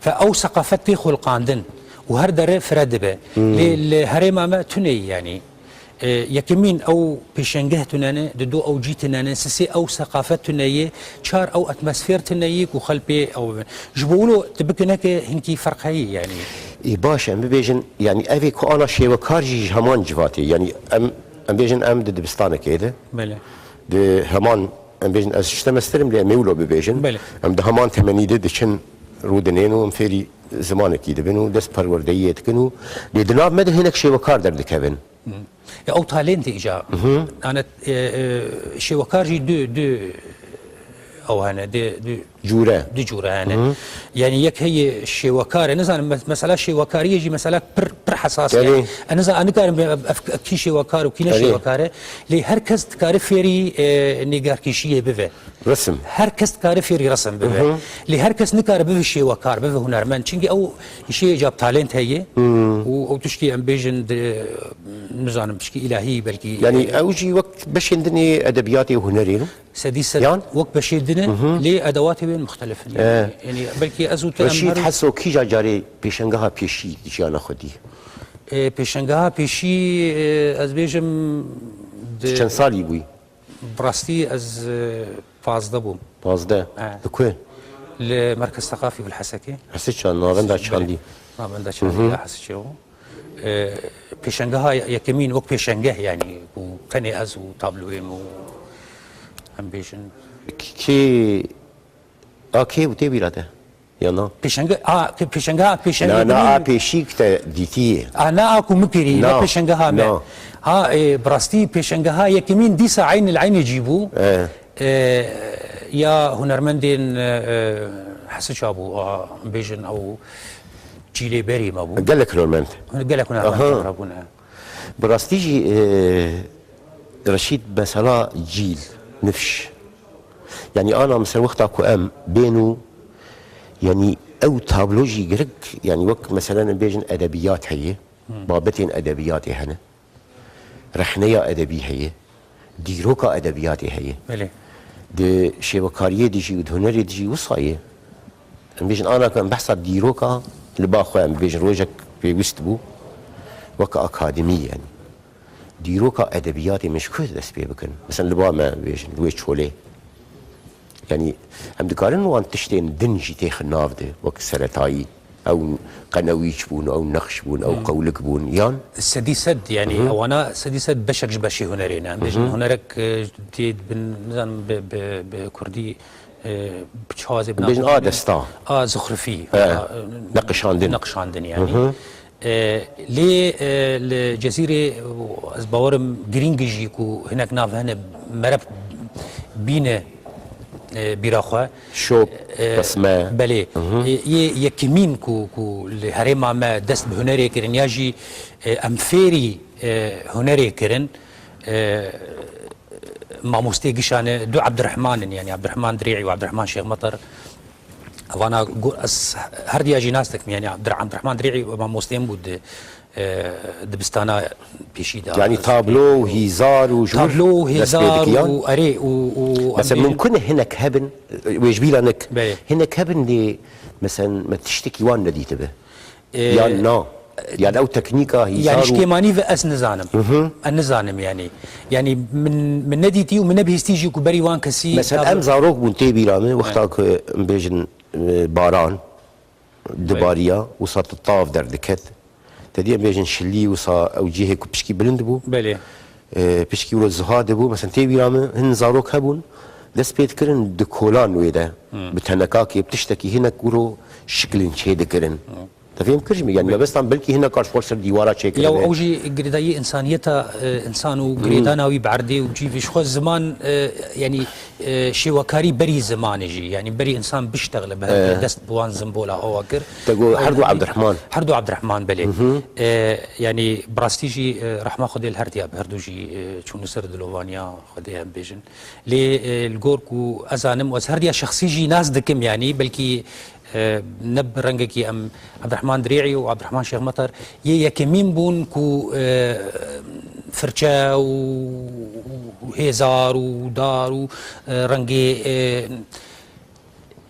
Fe ew seqafet tê xulqandin û her dere fire dibe. Lê li herêma me tune ye, yanî. E, yekemîn ew pêşengeh tune ne, dido ew cî tune ne, sisê ew seqafet tune ye, çar ew atmosfer tune ye ku xel pê ew bibin. Ji bo wilo tu bikineke hinkî ferq heye, yanî. Ê, baş, em bibêjin, yanî ev ê ku ana şêwekar jî ji heman civatê, yanî em, em bêjin em di dibistanekê de. Belê. Di heman, em bêjin, ez ji te meztir im, lê em ê wilo bibêjin. Belê. Em di heman temenî de diçin rûdinên û em fêrî zimanekî dibin û dest perwerdeyiyê dikin û lê di nav me de hinek şêwekar derdikevin. Hı. Ya ew talentê îca. Hı hı. Ane, e, e, şêwekar jî du, du ew hene, du, du Cûre. Du cûre hene. Hı. Yanî yek heye şêwekar e. Nizanim, mes-, mesela şêwekariyê jî mesela pir, pir hesas e. Belê. Ez nizanim, ez nikarim bê ev, ev kî şêwekar û kî ne Belê. şêwekar e. Lê her kes dikare fêrî, e, nîgarkêşiyê bibe. Resim. Her kes dikare fêrî resim bibe. Hı hı. Lê her kes nikare bibe şêwekar, bibe hunermend. Çimkî ew îşê îcab talent heye. Hı. Û ew tişkî em bêjin di, nizanim, tişkî îlahî belkî. Yanî ew jî wek beşên din ê edebiyatê û hunerê ne? Sedî sed Yan? wek beşê din e, Hı hı. lê edewatê wê muxtelif in. E. Yanî, yanî belkî ez û te em Reşîd her Heso kîja carê pêşengeha pêşî di jiyana xwe dî? E, pêşengeha pêşî, e, ez bêjim di Çend salî bûyî? Bi rastî ez, e, pazdeh bûm. Pazdeh? E. Li ku? Li Merkez Seqafî Bilhesekê. Hesiçan, navenda Belê. çandî? Navenda Hı hı. çandî ya Hesiçê o. E, pêşengeha yekemîn wek pêşengeh, yanî ku tenê ez û tabloyê min û em bêjin. Kê, a kê û tê bîra te? Ya na? Pêşenge-, a, kê pêşengeha, pêşenge Na, na, a pêşî ku te dîtî ye. A, na a ku min kirî, ne Na, pêşengeha me. na. Ha, e, bi rastî pêşengeha yekemîn dîsa eynil eynê cî bû. E. E, ya hunermendên, e, e, Hesiça bû, a, em bêjin ew Cîlê berî me bû. Gelek hunermend. Gelek hunermend Aha. hebûne. Bi rastî jî, e, Reşîd mesela cîl, nifş. Yanî ana mesela wexta ku em bên û yanî ew tablo jî gerek, yanî wek mesela em bêjin edebiyat heye, Hmm. babetên edebiyatê hene. Rexneya edebî heye, dîroka edebiyatê heye. Belê. Di şêwekariyê de jî û di hunerê de jî wisa ye. Em bêjin ana ku em behsa dîroka li ba xwe, em bêjin rojek pêwîst bû, wek akademî yanî. Dîroka edebiyatê me ji ku dest pê bikin? Mesela li ba me bêjin, li wê çolê. Yanî em dikarin wan tiştên din jî têxin nav de, wek seretayî. Ew qenewîç bûn, ew neqş bûn, ew qewlik bûn, yan? Sedî sed, yanî ewana sedî sed beşek ji beşê hunerê ne. Em bêjin hunerek, e, tê bin, nizanim bi, bi, bi kurdî, e, bi çi wazê Em bêjin binavê a desta. A zuxrifî, He. a, e, Neqişandin. neqişandin, yanî. E, lê, e, li Cezîrê, ez bawerim girîng jî ku hinek nav hene mere bîne, e, bîra xwe. Şop, E, resme. Belê. E, yê yekemîn ku, ku li herêma me dest bi hunerê kirin ya jî, e, em fêrî, e, hunerê kirin, e, mamostê gişane du Ebdirehman in, yanî Ebdirehman Dirê'î û Ebdirehman Şêxmeter. Evana go-, ez herdiya jî nas dikim, yanî Abdir-, Abdirehman Dirê'î mamostê min bû di, e, dibistana pêşî de. Yanî tablo û hîzar û ji wir Tablo û dest pê hêzar dikiyan? û erê û, û Mesela em bêjin mimkun e hinek hebin, wê ji bîra nik. Belê. Hinek hebin lê mesela me tiştekî wan nedîtibe. E, Yan na? Yan ew teknîka hîzar Yanî ji û kêmanî ve ez nizanim. Ez nizanim yanî. Yanî min, min nedîtî û min nebihîstî jî ku berî wan kesî Mesela tablo em zarok bûn tê bîra min, wexta ku em bêjin, e, baran dibariya, wisa tu tav derdiket. Te dî em bêjin şilî, wisa ew cihê ku pişkî bilind bû. Belê. E, pişkî wilo ziha dibû. Mesela tê bîra min hin zarok hebûn, dest pê dikirin di kolan wê de. Bi tenekakê, bi tiştekî hinek wilo şikilin çê dikirin. Te fêm kir ji min? Yanî mebestan belkî hinek kar ji xwe ser dîwara çêkirine. Ya ew jî girêdayî însaniyeta, e, însan û girêdana wî bi erdê û cîvê ji xwe ziman, e, yanî, e, şêwekarî berî zimanê jî. Yanî berî însan biştexile bi hev re dest bi wan zimbola awa kir. Te got her du Abdirehman. Her du Abdirehman, belê. E, yanî bi rastî jî, e, rehma Xwedê li her diya bi her du jî, e, çûn li ser dilovaniya Xwedê em bêjin. Lê, e, li gor ku ez zanim, ez her diya şexsî jî nas dikim, yanî belkî, e, ne bi rengekî em Abdirehman Dirê'î û Abdirehman Şêxmeter yê yekemîn bûn ku, e, firçe û hêzar û dar û, e, rengê, e,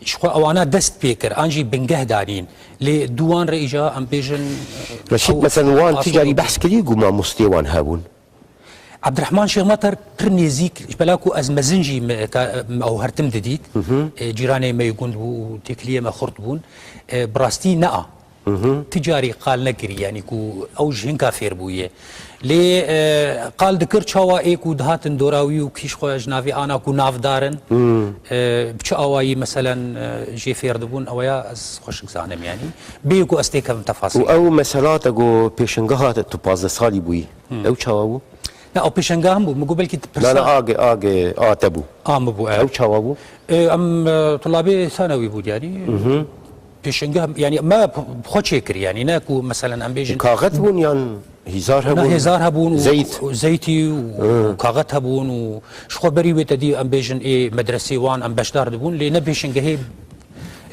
ji xwe ewana dest pê kir, an jî bingeh danîn. Lê di wan re îja em bêjin, e, Reşîd, ew mesela wan ti carî behs kirî ku mamostê wan hebûn? Abdirehman Şêxmeter pir nêzîk, ji bela ku ez mezin jî me, ka, me ew her tim didît. E, cîranê me yê gund bû û têkiliyê me xurt bûn. E, bi rastî nea. Ti carî qal nekirî, yanî ku ew ji hinka fêr bûye. Lê, e, qal dikir çawa ê ku dihatin dora wî û kî ji xwe ji navê ana ku navdar in, e, bi çi awayî meselen, e, jê fêr dibûn, ew ya ez xweşik zanim, yanî. Bê ku ez têkevim tefasîl. Û ew mesela te got pêşingeha te tu pazdeh salî bûyî. Ew çawa bû? Na, ew pêşengeha min bû. Min got belkî tu Na, na, pirsa age, age, a te bû. A min bû, e. Ew çawa bû? E, em, e, tulabê sanewî bûn, yanî. Pêşengeh, yanî me bi xwe çêkir, yanî ne ku meselen em bêjin Kaxet bûn yan hîzar Na, hebûn? hêzar hebûn û Zeyt? û zeytî û kaxet hebûn û ji xwe berî wê te dî em bêjin ê medresê wan em beşdar dibûn, lê ne pêşengehê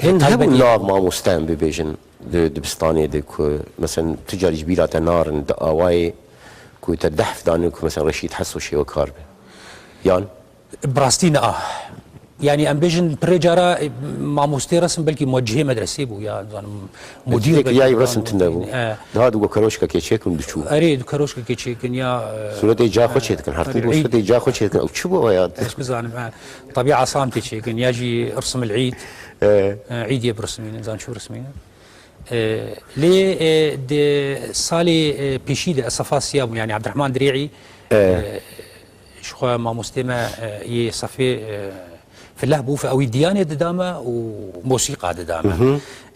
Hin taybetî hebûn nav hebûn. mamoste em bibêjin di dibistanê de ku, meselen, tu carî ji bîra te narin di awayê ku te dehf dane ku, meselen, Reşîd Heso şêwekar be? Yan? Bi rastî ne a. Yanî em bêjin pirê cara, e, mamostê resim belkî muwecihê medresê bû ya, zanim, Mudir mudir belkî ya resim tinde bû. E. Daha du keroşkekê çêkin diçû. Erê, du keroşkekê çêkin ya, e, Sûretê ca xwe e, çêdikin. Her tim erê, bû Îd. Sûretê ca xwe çêdikin. Ew çi bû ya? Ez ku zanim, e, tabi'a sam tê çêkin. Ya jî irsim el Îd. E. E, Îdiyê birismînin, zan çi birismînin. E, lê, e, di salê, e, pêşî de ez sefa siya bûm, yanî Abdurrahman Dirê'î, E. e, ji xwe mamostê me, e, yê sefê, e, fileh bû, fe ewî diyanê dida me û mosîqa dida me.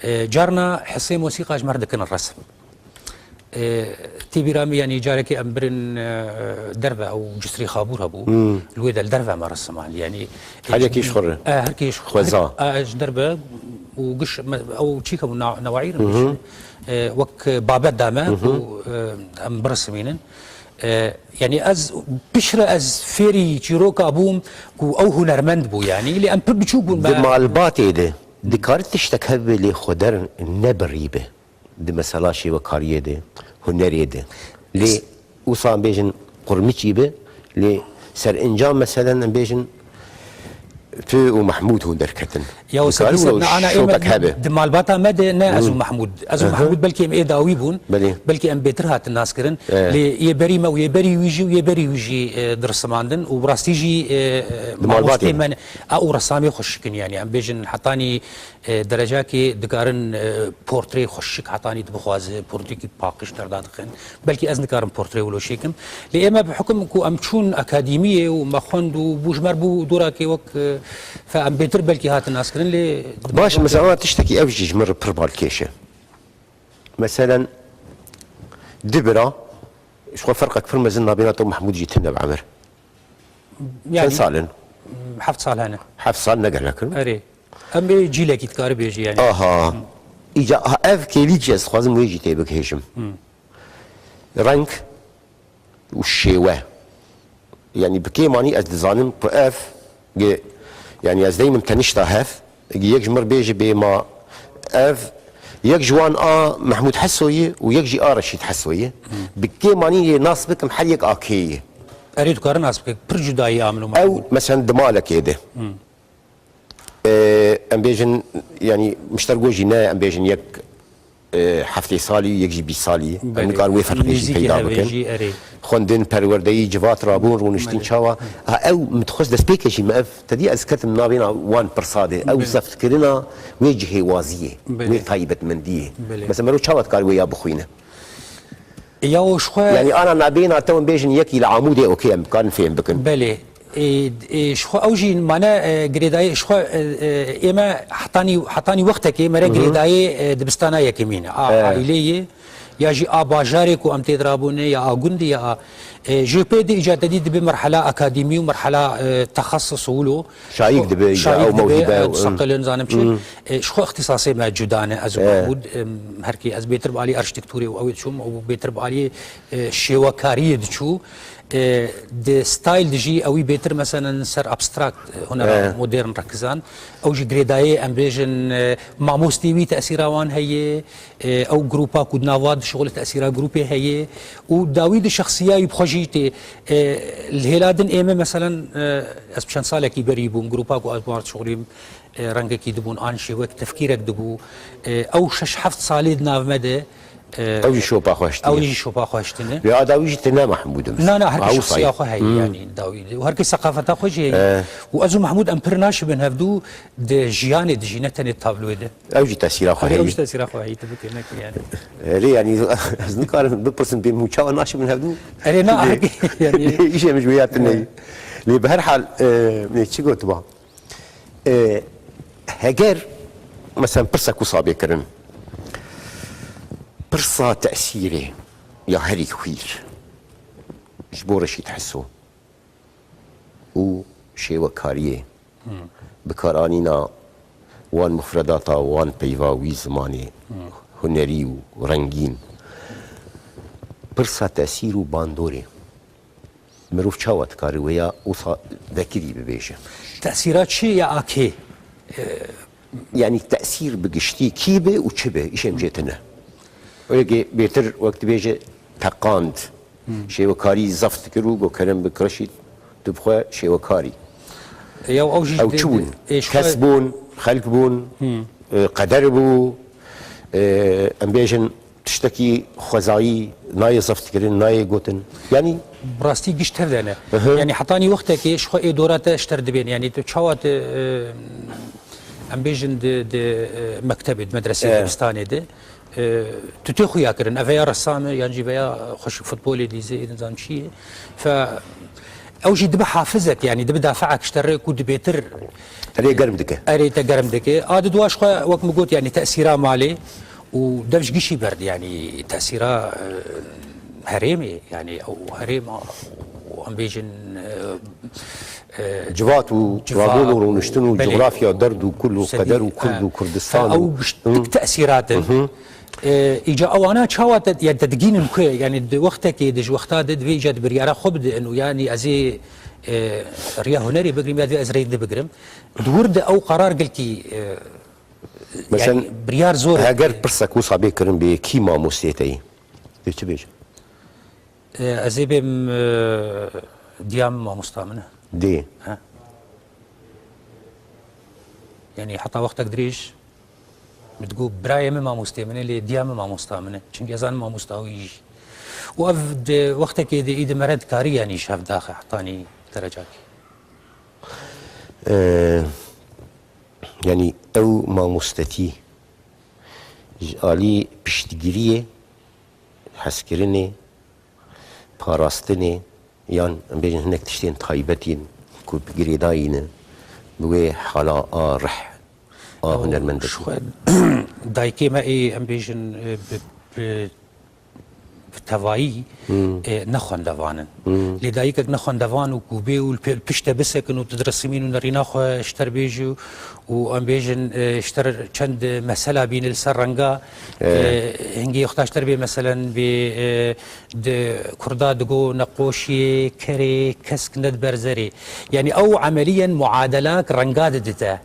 E, carna hisê mosîqa ji me re dikin resim. E, tê bîra min, yanî carekê em birin, e, derve, ew cisrê xabûr hebû. Li wê de li derve me resimand. Yanî, e, Her yekî ji xwe re. E, her kê ji xwe Xweza. Her, e, ji derve û giş me, ew çîk hebû, na-, newaîr in giş. E, wek babet da me ku, e, em birisimînin. E, yanî ez piştre ez fêrî çîroka bûm ku ew hunermend bû, yanî lê em pir biçûk bûn. Di me malbatê de dikare tiştek hebe lê xweder nebirî be. Di mesela şêwekariyê de, hunerê de. Lê wisa em bêjin qurmiçî be, lê serencam meselen em bêjin tu û Mehmûd hûn derketin. Ya, Dikare wisa wilo ne, ana şopek ême hebe. Di malbata me de ne ez û Hı. Mehmûd. Ez û Hı hı. Mehmûd belkî em ê dawî bûn, Belê. Belkî em bêtir hatin naskirin. Evet. Lê yê berî me û yê berî wî jî û yê berî wî jî, e, dirisimandin û bi rastî jî, e, e, Di malbatê mamostê me. me ne. A û resamê xweşik in, yanî em bêjin hetanî, e, derecakê dikarin, e, portrê xweşik hetanî dibixwaze, portrekî paqij derda dixin. Belkî ez nikarim portrê wilo şêkim. Lê ême bi hukum ku em çûn akademiyê û me xwend û bû ji me re bû dorakê wek, e, fe em bêtir belkî hatin naskirin, lê Baş, mesela tiştekî ev jî ji min re pir balkêş e. Meselen, di bira, ji xwe ferqek pir mezin nabêna te û Mehmûd jî tune bi emir. Çend Yani, sal in? Heft sal hene. Heft sal ne gelek in? Erê. Em ê cîlekî dikare bêjî yani. Aha. Îca, ha, ev kêlî jî ez dixwazim wê jî tê bigihêjim. Reng û şêwe. Yani bi kêmanî ez dizanim ku ev, ge-, yani ez deynim tenişta hev, ge yek ji mir bêje bê ma ev, yek ji wan a Mehmûd Hesoyî û yek jî a Reşîd Hesoyî. Bi kêmanî yê nas bikim her yek a kê ye. Erê, dikare nas bike, pir cudayî a min û Ew Mehmûd. Mesela di malekê de. Ee, em bêjin, yani miştergo jî ne, em bêjin yek, e, heftê salî, yek jî bîst salî. Em Belê. Nikarin wê ferqê jî Nêzîkî peyda hevê bikin. Jî, erê. Xwendin, perwerdeyî, civat, rabûn, rûniştin Belê. Çawa. Ha, ew min dixwest destpêkê jî me ev, te dî ez ketim navêna wan pirsa de. Ew Belê. Zeftkirina wê cihêwaziyê, Belê. Wê taybetmendiyê. Belê. Mesela mero çawa dikar wê ya bixwîne? Ya o ji xwe Yani ana nabêna te hûn bêjin yekî li Amûdê, okey, em karin fêm bikin. Belê. Ê, ê, ji xwe ew jî mane, e, girêdayî, ji xwe, e, e, ême hetanî, hetanî wextekê mere Hı hı. Girêdayî, e, dibistana yekemîn e. A He. Aîleyê, ya jî a bajarê ku em tê dirabûne, ya a gundî, ya a, e, ji pê de îca te dî dibe merhela akademî û merhela, e, texesus û wilo. Şayîk dibe, îca Şayîk ew dibe, mewhîbe, e, û, diseqilin, zanim çi. Hı. E, ji xwe ixtisasê me cuda ne, ez û He. Mehmûd, em, herkê, ez bêtir bi alî arşitektûrê û ew ê diçûm, ew bêtir bi alî, e, şêwekariyê diçû. E, di style de jî ewî bêtir, meselen, ser abstract, e, hunera He. Modern re kizan. Ew jî girêdayê, em bêjin, e, mamostê wî tesîra wan heye, e, ew grûpa ku di nava dişixule tesîra grûpê heye û dawî di şexsiya wî bi xwe jî tê. E, li hêla din ême, meselen, e, ez bi çend salekî berî bûm, grûpa ku ez bi wan dişixulîm, e, rengekî dibûn, an jî wek tefkîrek dibû. E, ew şeş heft salê di nav me de, e, Ew jî şopa xwe hiştine. Ew jî şopa xwe hiştine. Lê a dawî jî tune Mehmûd im. Na, na, her kes Ew şexsiya say. Xwe heye, Hmm. Yani dawî de. Û her kes seqafeta xwe jî heye. E. Û ez û Mehmûd em pir naşibin hevdû di jiyanê de jî, ne tenê tabloyê de. Ew jî tesîra xwe Erê, ew heye. Jî tesîra xwe heye, tu bikê, nekê yani. Erê, yani ez nikarim bipirsim bê mû çawa naşibin hevdû. Erê, na, Lê, herkê, yani. Lê îşê min ji wê ya tune ye. Evet. Lê bi her hal, e, ne çi gotiba? E, heger, mesela, pirsek wisa bê kirin. Pirsa tesîrê ya herî xwîr ji bo Reşîd Heso û şêwekariyê, Hmm. bikaranîna wan mufredata, wan peyva wî zimanê Hmm. Hunerî û rengîn. Pirsa tesîr û bandorê. Mirov çawa dikare wê ya wisa vekirî bibêje? Tesîra çi ya a kê? E, Yani tesîr bi giştî kî be û çi be, îşê min jê tune. Weke bêtir wek dibêje teqand, Hmm. Şêwekarî zeft dikir û got kerem bi Reşîd, tu bi xwe şêwekarî. Ya ew jî Ew de, çi bûn? De, ê, ji xwe Kes bûn, xelk bûn, Hmm. e, qeder bû, e, em bêjin tiştekî xwezayî nayê zeft kirin, nayê gotin. Yani Bi rastî giş tev de ne. Hı hı. Yani hetanî wextekê ji xwe ê dora te ji te re dibên. Yani tu çawa tu, e, em bêjin di, di, e, mektebê, di medreseyê, Evet. Dibistanê de, e, tu tê xuya kirin. Ev ya ressam e, yan jî veya xweşik futbolê dîzê, nizam çi ye. Fe, ew jî dibe hafizek, yani dibe dafeek ji te re ku dibêtir Erê germ dike. Erê te germ dike. A di dua ji xwe, wek min got, yani tesîra malê û dev ji gişî berdi, yani tesîra, e, herêmê, yani ew herêma, em bêjin, e, e, Civat û civa-, rabûn û rûniştin û belê. Cografya, derd û kul û Sedî, qeder û kurd e, û Kurdistan û ew giştik tesîrat in. Hı hı. E, îca ewana çawa te, yani te digînin ku, yani di wextekê, di ji wexta de divê îca di biryara xwe bidin û yani ez ê, e, riya hunerê bigrim ya divê ez rêk de bigrim. Di wir de ew qarar gelkî, e, Mesela, yani biryar zor e. Heger pirsek wisa bê kirin bê kî mamostê te yî? Dê çi bêje? E, ez ê bêm, e, diya min mamosta min e. Dê. He. Yanî heta wextek dirêj min digot, birayê min mamostê min e, lê diya min mamosta min e. Çimkî ez zanim mamosta wî jî. Û ev di wextekê de îdî mere dikarî yanî ji hev daxe hetanî derecakê. Ee, Yanî ew mamostetî ji alî piştgiriyê, hezkirinê, parastinê yan em bêjin hinek tiştên taybetîn ku bi girêdayî ne bi wê hala a rih a hunermendekî. Dayikê me ê em bêjin e, bi, bi, bi tevayî e, ne xwendevan in. Lê dayikek ne xwendevan û ku bê û li pê- pişt te bisekin û tu diresimîn û nerîna xwe ji te re bêjî û em bêjin e, ji te re çend mesela bîne li ser renga e, hingê xwe ji te re bê meselen bê e, di kurda digo neqoşiyê kerê kesk ne di ber zerê. Yanî ew emeliyen muadelak renga didite.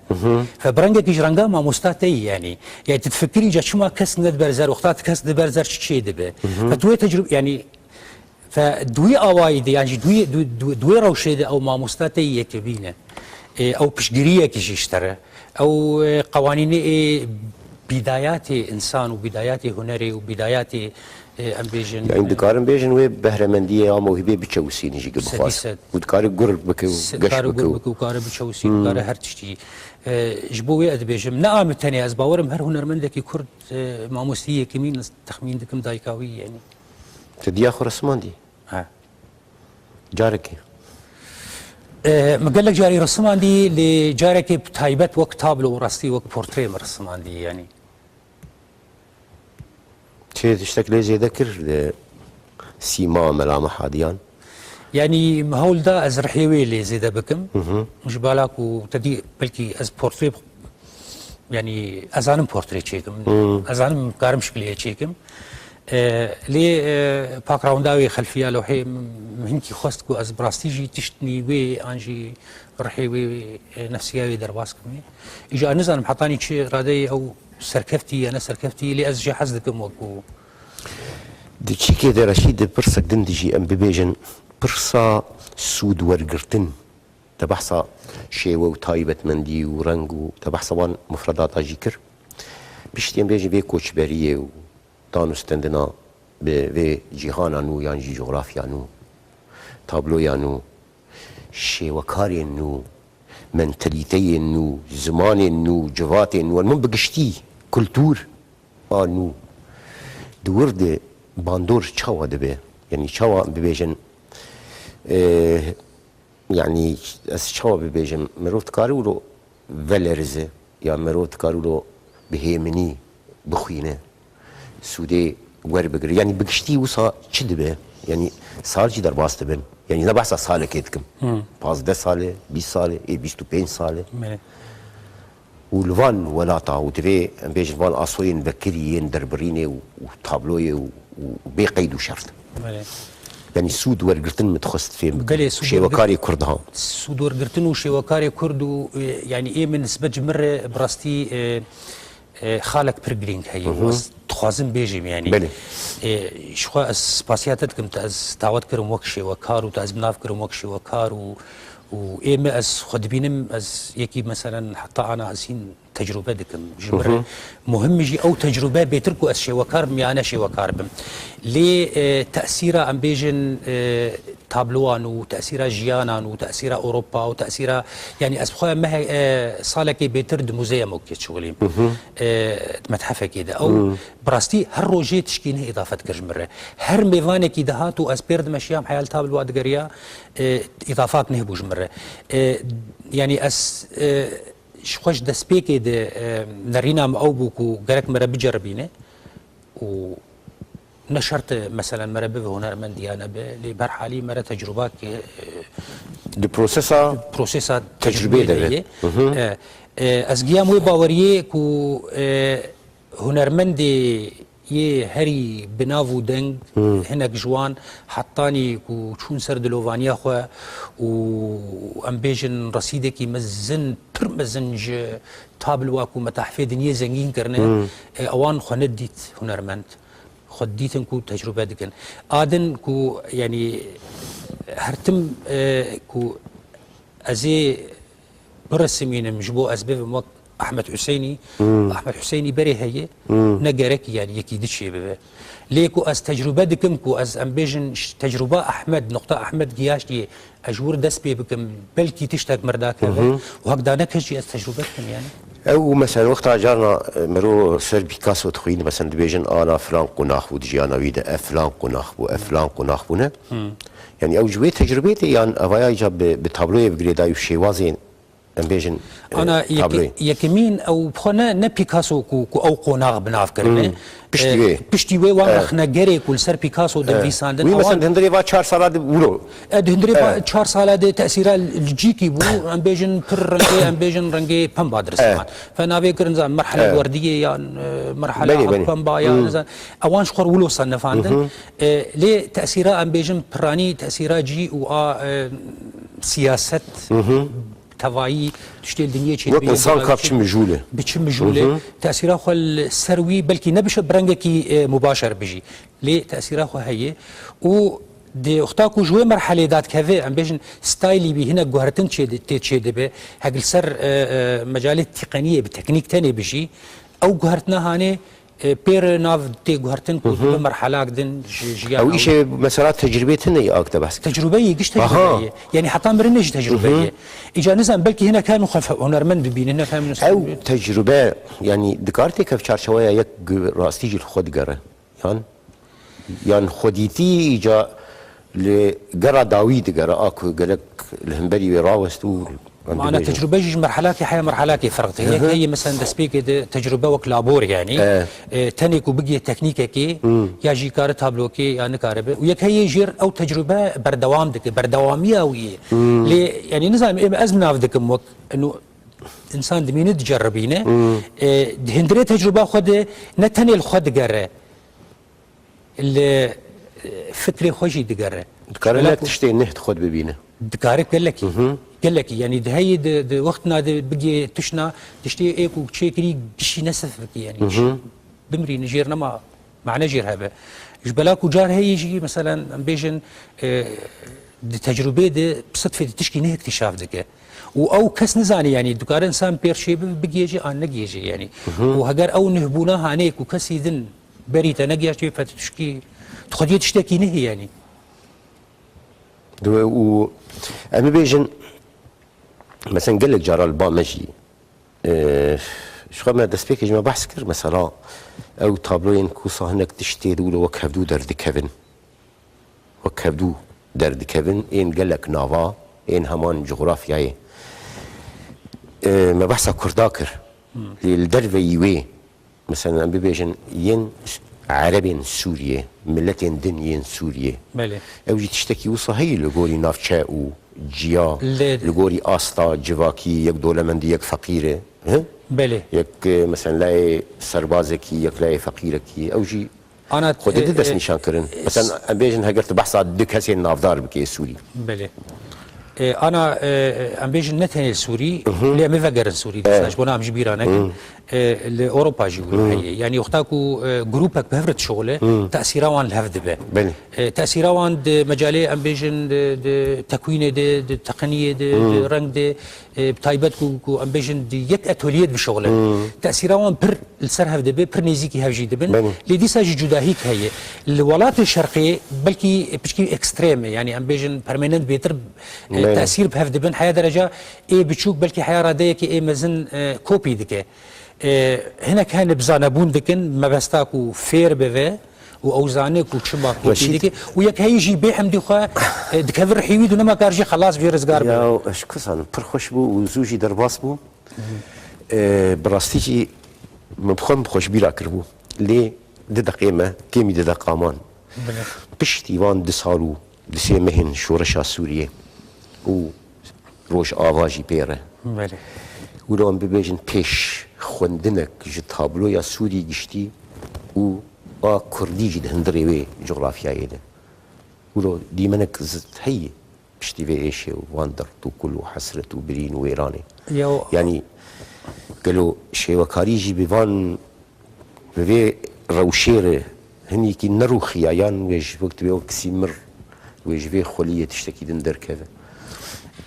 Fe bi rengekî ji renga mamosta te yî yanî. Yanî tu difikirî ca çima kesk ne di ber zer, wexta tu kesk di ber zer çi çê dibe. Fe tu wê tecrube yanî Fe di wî awayî de yan jî di wî- di- di- di wê rewşê de ew mamosta te yekebîn e. Ê, ew piştgiriyekî jî ji te re. Ew e, qewanînê ê bîdayatê însan û bîdayatê hunerê û bîdayatê e, em bêjin. Yanî dikarin bêjin wê behremendiyê ya mewhîbê biçewisînin jî bixwaz. Sedî sed. Û dikare gur bike û geş bike. Dikare gur bike û kare biçewisîn, dikare her tiştî. E, ji bo wê ez dibêjim. Ne Amî tenê, ez bawerim her hunermendekî kurd e, mamosteyî yekemîn, ez texmîn dikim dayika wî yanî. Te diya xwe resimandî? He. Carekê? E, min gelek carî resimandî, lê carekê bi taybet wek tablo û rastî wek portreyê min resimandî yanî. Çê tiştek lê zêde kir li sîma Mela Mehadiyan? Yanî min hewl da ez rihê wê lê zêde bikim. Ji bala ku te dî belkî ez portrê Yanî ez zanim portre çêkim. Ez zanim karim şikilê çêkim. E, lê e, backgrounda wê xelfiya lewhê min hinkî xwest ku ez bi rastî jî tiştnî wê an jî rihê wê e, nefsiya wê derbas kimê. Îja nizanim hetanî çi radeyê ew serkeftî ya ne serkeftî, lê ez jê hez dikim wekû. Di çîkê de Reşîd, di pirsek din de jî em bibêjin pirsa sûd wergirtin. Te behsa şêwe û taybetmendî û reng û te behsa wan mufredata jî kir. Piştî em bêjin vê koçberiyê û danûstendina bi vê cîhana nû yan jî cografya nû, tabloya nû, şêwekarên nû, mentalîteyên nû, zimanên nû, civatên nû, min bi giştî kultûr a nû di wir de bandor çawa dibe? Yanî çawa bibêjin, e, Yanî ez çawa bibêjim, mirov dikare wilo velerize, ya mirov dikare wilo bi hêminî bixwîne, sûdê werbigire. Yanî bi giştî wisa çi dibe? Yanî sal jî derbas dibin. Yanî ne behsa salekê dikim. Pazdeh sal e, bîst sal e, ê bîst û pênc sal e. Û li van welata û divê em bêjin van asoyên vekirî yên derbirînê û, û tabloyê û, û bê qeyd û şert. Belê. Yanî sûd wergirtin min dixwest fêm bikim. Belê, sûd Şêwekarê wergir- Kurd ha. Sûd wergirtin û şêwekarê Kurd û, e, yanî ê min nisbet ji min re bi rastî, e, e, xalek pir girîng heye. Hı hı. Ez dixwazim bêjim yanî. Belê. E, ji xwe ez spasiya te dikim, te ez dawet kirim wek şêwekar û te ez bi nav kirim wek şêwekar û, û ê min ez xwe dibînim, ez yekî meselen heta ana ez hîn tecrûbe dikim. Ji min re muhim jî ew tecrûbe bêtir ku ez şêwekar bim ya ne şêwekar bim. Lê e, tesîra em bêjin e, tabloan û tesîra jiyanan û tesîra Ewropa û tesîra, yanî ez bi xwe meh, e, salekê bêtir di muzeyê me kê çixulîm. E, di methefekê de. Ew bi rastî her rojê tişkî neh îdafe dikir ji min re. Her mêvanekî dihat û ez pêr dimeşiyam heya li tabloa digeriya, e, îdafak neh bû ji min re. E, yanî ez e, Ji xwe ji destpêkê de e, nerîna min ew bû ku gerek me re biceribîne û ne şert e, meselen me re bibe hunermend ya nebe, lê bi her halî me re tecrûbak e, Di prosesa prosesa tecrûbê de be. Ye. E, e, ez giyam wê baweriyê ku e, hunermendê yê herî bi nav û deng, hinek ji wan hetanî ku çûn ser dilovaniya xwe û em bêjin resîdekî mezin, pir mezin ji tabloa ku metahfê dinyê zengîn kirine, e, ewan xwe nedît hunermend. Xwe dîtin ku tecrûbe dikin. A din ku, yanî, her tim, e, ku ez ê biresimînim ji bo ez bibim wek Ahmed Hüseyinî, Ahmed Hüseyinî berê heye, ne gerek yani yekî di çê bibe. Lê ku ez tecrube dikim ku ez em bêjin ş-, tecrübe Ahmed, nokta Ahmed giyaştiye, ez ji wir dest pê bikim, belkî tiştek mir dakeve û hek dane kes jî ez tecrube dikim yani. Ew mesela wexta carna, e, mero ser Picasso dixwîne, mesela dibêjin ana filan qonax bû di jiyana wî de, ev filan qonax bû, ev filan qonax bû ne? Yani ew ji wê tecrubê tê yan evaya îca bi, bi tabloyê bi girêdayî û şêwazên, em bêjin, e, Ana yek-, tabloyê. Yekemîn ew bi xwe ne, ne Picasso ku, ku ew qonax bi nav kirine. Piştî E, wê. Piştî wê wan E. rexnegerê ku li ser Picasso E. dinivîsandin, Wî ewan mesela di hundirê va çar sala di wilo. E, di hundirê E. va çar sala de tesîra li cîkî bû, em bêjin pir rengê, em bêjin rengê pemba dirist E. diman. Fe navê kirin zan merhele E. werdiyê yan, e, merhele Belê, ak belê. pemba yan Hmm. zan. Ewan ji xwe wilo sanefandin. Mhm. E, lê tesîra em bêjin piranî tesîra cî û a, e, siyaset, Mhm. tevayî, tiştê li dinyê çê Wek dibî, insan ka bi çi mijûl e. Bi çi mijûl e. Mhm. Tesîra xwe li ser wî belkî ne bi şe-, bi rengekî, e, mubaşer bijî. Lê tesîra xwe heye û di wexta ku ji wê merhelê dadikeve, em bêjin staylî wî hinek guhertin çê di-, tê çê dibe, hek li ser, e, e, mecalê tîqeniyê bi teknîk tenê bijî, ew guhertina hanê, e, pêr nav tê guhertin ku Hı hı. dibe merhelak din ji, ji Ew yan îşê mesela tecrübê tune ye ak te behs kir. Tecrübe ye, giş Aha. tecrübe ye. Yani heta mirinê jî tecrübe Hı hı. ye. Îca nizam belkî hinek hem xwe fe-, hunermend bibînin, hinek hem Ew tecrübe, yani dikar têkev çarçeweya yek gu-, rastî jî li xwe digere. Yan, yan xwedîtî îca li gera dawî digere, a ku gelek li hemberî wê rawest û em Mana dibêjin. tecrübe jî ji merhelakê heya merhelakê ferq dikin. Hı hı. Yek heye mesela destpêkê de tecrübe wek labor yani. E. E, tenê ku bigihê teknîkekê Hmm. ya jî kare tablokê ya nikare be. Û yek heye jêr ew tecrübe berdewam dike, berdewamiya wî ye. Hmm. Lê yani nizam êm ez nav dikim wek eno insan dimîne diceribîne. Hmm. E, di hundirê tecrüba xwe de ne tenê li xwe digere. Li, e, fikrê xwe jî digere. Dikare Belak ne tiştê neh di xwe de bibîne. Dikare gelekî. Hı hı. Gelekî. Yani di heyî di, di wextina de bigê tişna tiştê ê ku çêkirî gişî nesif bikî yani. Hı hı. Bimrîne jêr nema mane jêr hebe. Ji bela ku car heyî jî mesela em bêjin, e, di tecrübê de bi sedfê de tişkî ne iktîşaf dike. Û ew kes nizane yani dikare insan pêr çêbibe bigihêje an negihêje yani. Hı hı. Û heger ew nihbûna hanê ku kesî din Berî te negiyaşt wê fetişkî, tu xwediyê tiştekî nehî yanî. Diwe û em bibêjin, mesela gelek cara li ba me jî, e, ji xwe me destpêkê ji me behs kir, mesela ew tabloyên ku sa hinek tiştê di wilo wek hevdû derdikevin. Wek hevdû derdikevin, ên gelek nava, ên heman cografyayê. E, me behsa Kurda kir. Hmm. Lê li derveyî wê, mesela em bibêjin, yên Erebên Sûriyê, miletên din yên Sûriyê. Belê. Ew jî tiştekî wisa heye li gorî navçe û ciya, Lê li gorî asta civakî, yek dolemendî, yek feqîr e. Hi? Belê. Yek, e, mesela layê serbazekî, yek layê feqîrekî. Ew jî Ana, Xwedî e, di dest e, nîşan kirin. E, Mesela, em bêjin, heger tu behsa du kesên navdar bikê Sûrî. Belê. E, ana, e, em bêjin ne tenê Sûrî, Mhm. lê em ê vegerin Sûrî. E. Dîsa ji bona em ji bîra nekin. Mhm. E, li Ewropa jî wilo Mhm. heye. Yani, wexta ku, e, grûpek bi hev re dişuxile, Mhm. tesîra wan li hev dibe. Belê. E, tesîra wan di mecalê, em bêjin, di, di tekwînê de, di teqiniyê de, Mhm. di reng de, e, bi taybet ku, ku em bêjin di yek etolyê dibişuxilin. Hmm. Tesîra wan pir li ser hev dibe, pir nêzîkî hev jî dibin. Belê. Lê dîsa jî cudahîk heye. Li welatê şerqê belkî piçkî ekstrem e, yanî em bêjin permanent bêtir, e, Belê. tesîr bi hev dibin. Heya dereca ê biçûk belkî heya radeyekê ê mezin, e, kopî dike. E, hinek hene bi zanebûn dikin, mebesta ku fêr bive, û ew zane ku çima kopî Reşîd. dike û yek heyî jî bê hemdî xwe, e, dikeve rihî wî û nema kar jî xelas bê rizgar be. Ya, ez ji ku zanim, pir xweş bû û zû jî derbas bû. E, bi rastî jî min bi xwe min bi xwe ji bîra kiribû. Lê di deqê me, kêmî di deqa man. Belê. Piştî van du sal û du sê mehên şoreşa Sûriyê û Rojava jî pê re. Belê. Wilo em bibêjin pêş xwendinek ji tabloya Sûrî giştî û a Kurdî jî di hundirê wê cografyayê de. Wilo dîmenek zid heye piştî vê êşê û van derd û kul û hesret û birîn û wêranê. Yew Yanî gelo şêwekarî jî bi van Bi vê rewşê re hinekî nerûxiya yan wê ji wek divê wek sîmir wê ji vê xweliyê tiştekî din derkeve.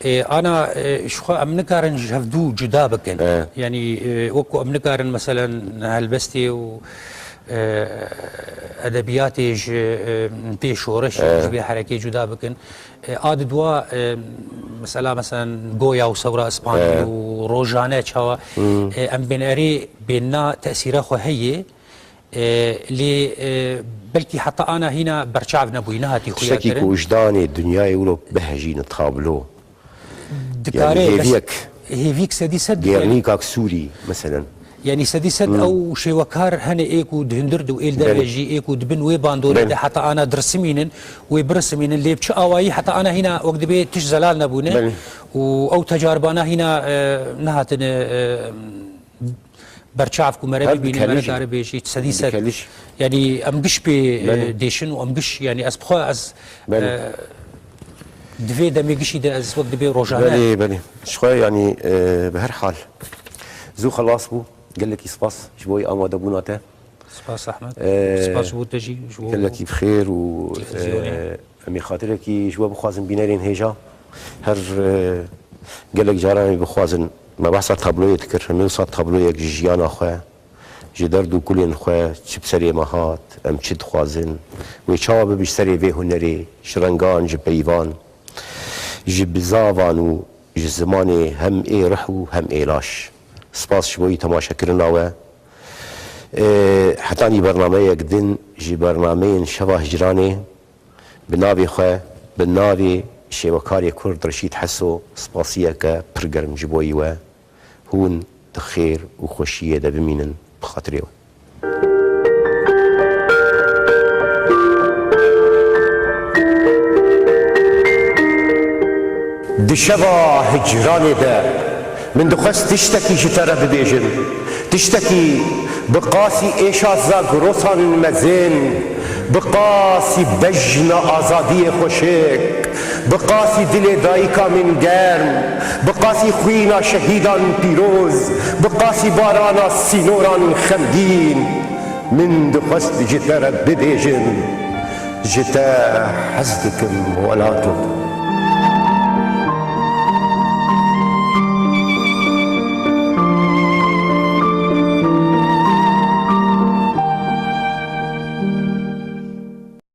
E, ana, e, ji xwe em nikarin ji hevdû cuda bikin. E. Yanî, e, wekî em nikarin, meselen, helbestê û, e, edebiyatê ji, e, tê şoreşê, E. ji vê herekê cuda bikin. E, a di dua, e, mesela, meselen, Goya û Sewra Îspanyî E. û Rojane çawa, Hmm. e, em bên erê bênna tesîra xwe heye. E, lê, e, belkî heta ana hîna berçav nebûyî, nehatî xuya Tiştekî kirin. Ku wijdanê dinyayê wilo bihejîne tablo. Dikare, yanî bes hêviyek, hêviyek sedî sed bike. Gernikak Sûrî, meselen. Yanî sedî sed Hmm. ew şêwekar hene ê ku di hundir de û ê li derve Belê. jî ê ku di bin wê bandorê Belê. de heta ana dirisimînin, wê birisimînin, lê bi çi awayî heta ana hîna wek dibê tişt zelal nebûne Belê. û ew tecaribana hîna, e, nehatine, e, berçav ku mere Her bibîne, mere dikelij. Kare bêjî, sedî sed. Dikelij. Yanî em giş pê, e, Belê. dêşin û em giş, yanî ez bi xwe ez, Belê. e, di vê demê gişî de ez wek dibê rojane. Belê, belê. Ji xwe, yanî, e, bi her hal. Zû xelas bû. Gelekî spas ji bo amadebûna te. Spas Ehmed. E, Spas ji bo te jî, ji bo gelekî bi xêr û, televîzyonê. E, Em ê xatirekî ji we bixwazin bînerên hêja. Her, e, gelek caran em ê bixwazin. Me behsa tabloyê dikir. Em ê wisa tabloyek ji jiyana xwe, ji derd û kulên xwe, çi bi serê me hat, em çi dixwazin, wê çawa bibe ji serê vê hunerê, ji rengan, ji peyvan, ji bizavan û ji zimanê hem ê rih û hem ê laş. Spas ji bo yî temaşekirina we. E, hetanî bernameyek din ji bernameyên Şeva Hicranê. Bi navê xwe, bi navê şêwekarê Kurd Reşîd Heso spasiyeke pir germ ji bo yî we. Hûn di xêr û xweşiyê de bimînin, bi xatirê we. Di şeva hicranê de min dixwest tiştekî ji te re bibêjim. Tiştekî bi qasî êşa zagrosan mezin, bi qasî bejna azadiyê xweşik, bi qasî dilê dayika min germ, bi qasî xwîna şehîdan pîroz, bi qasî barana sînoran xemgîn, min dixwest ji te re bibêjim, ji te hez dikim welato.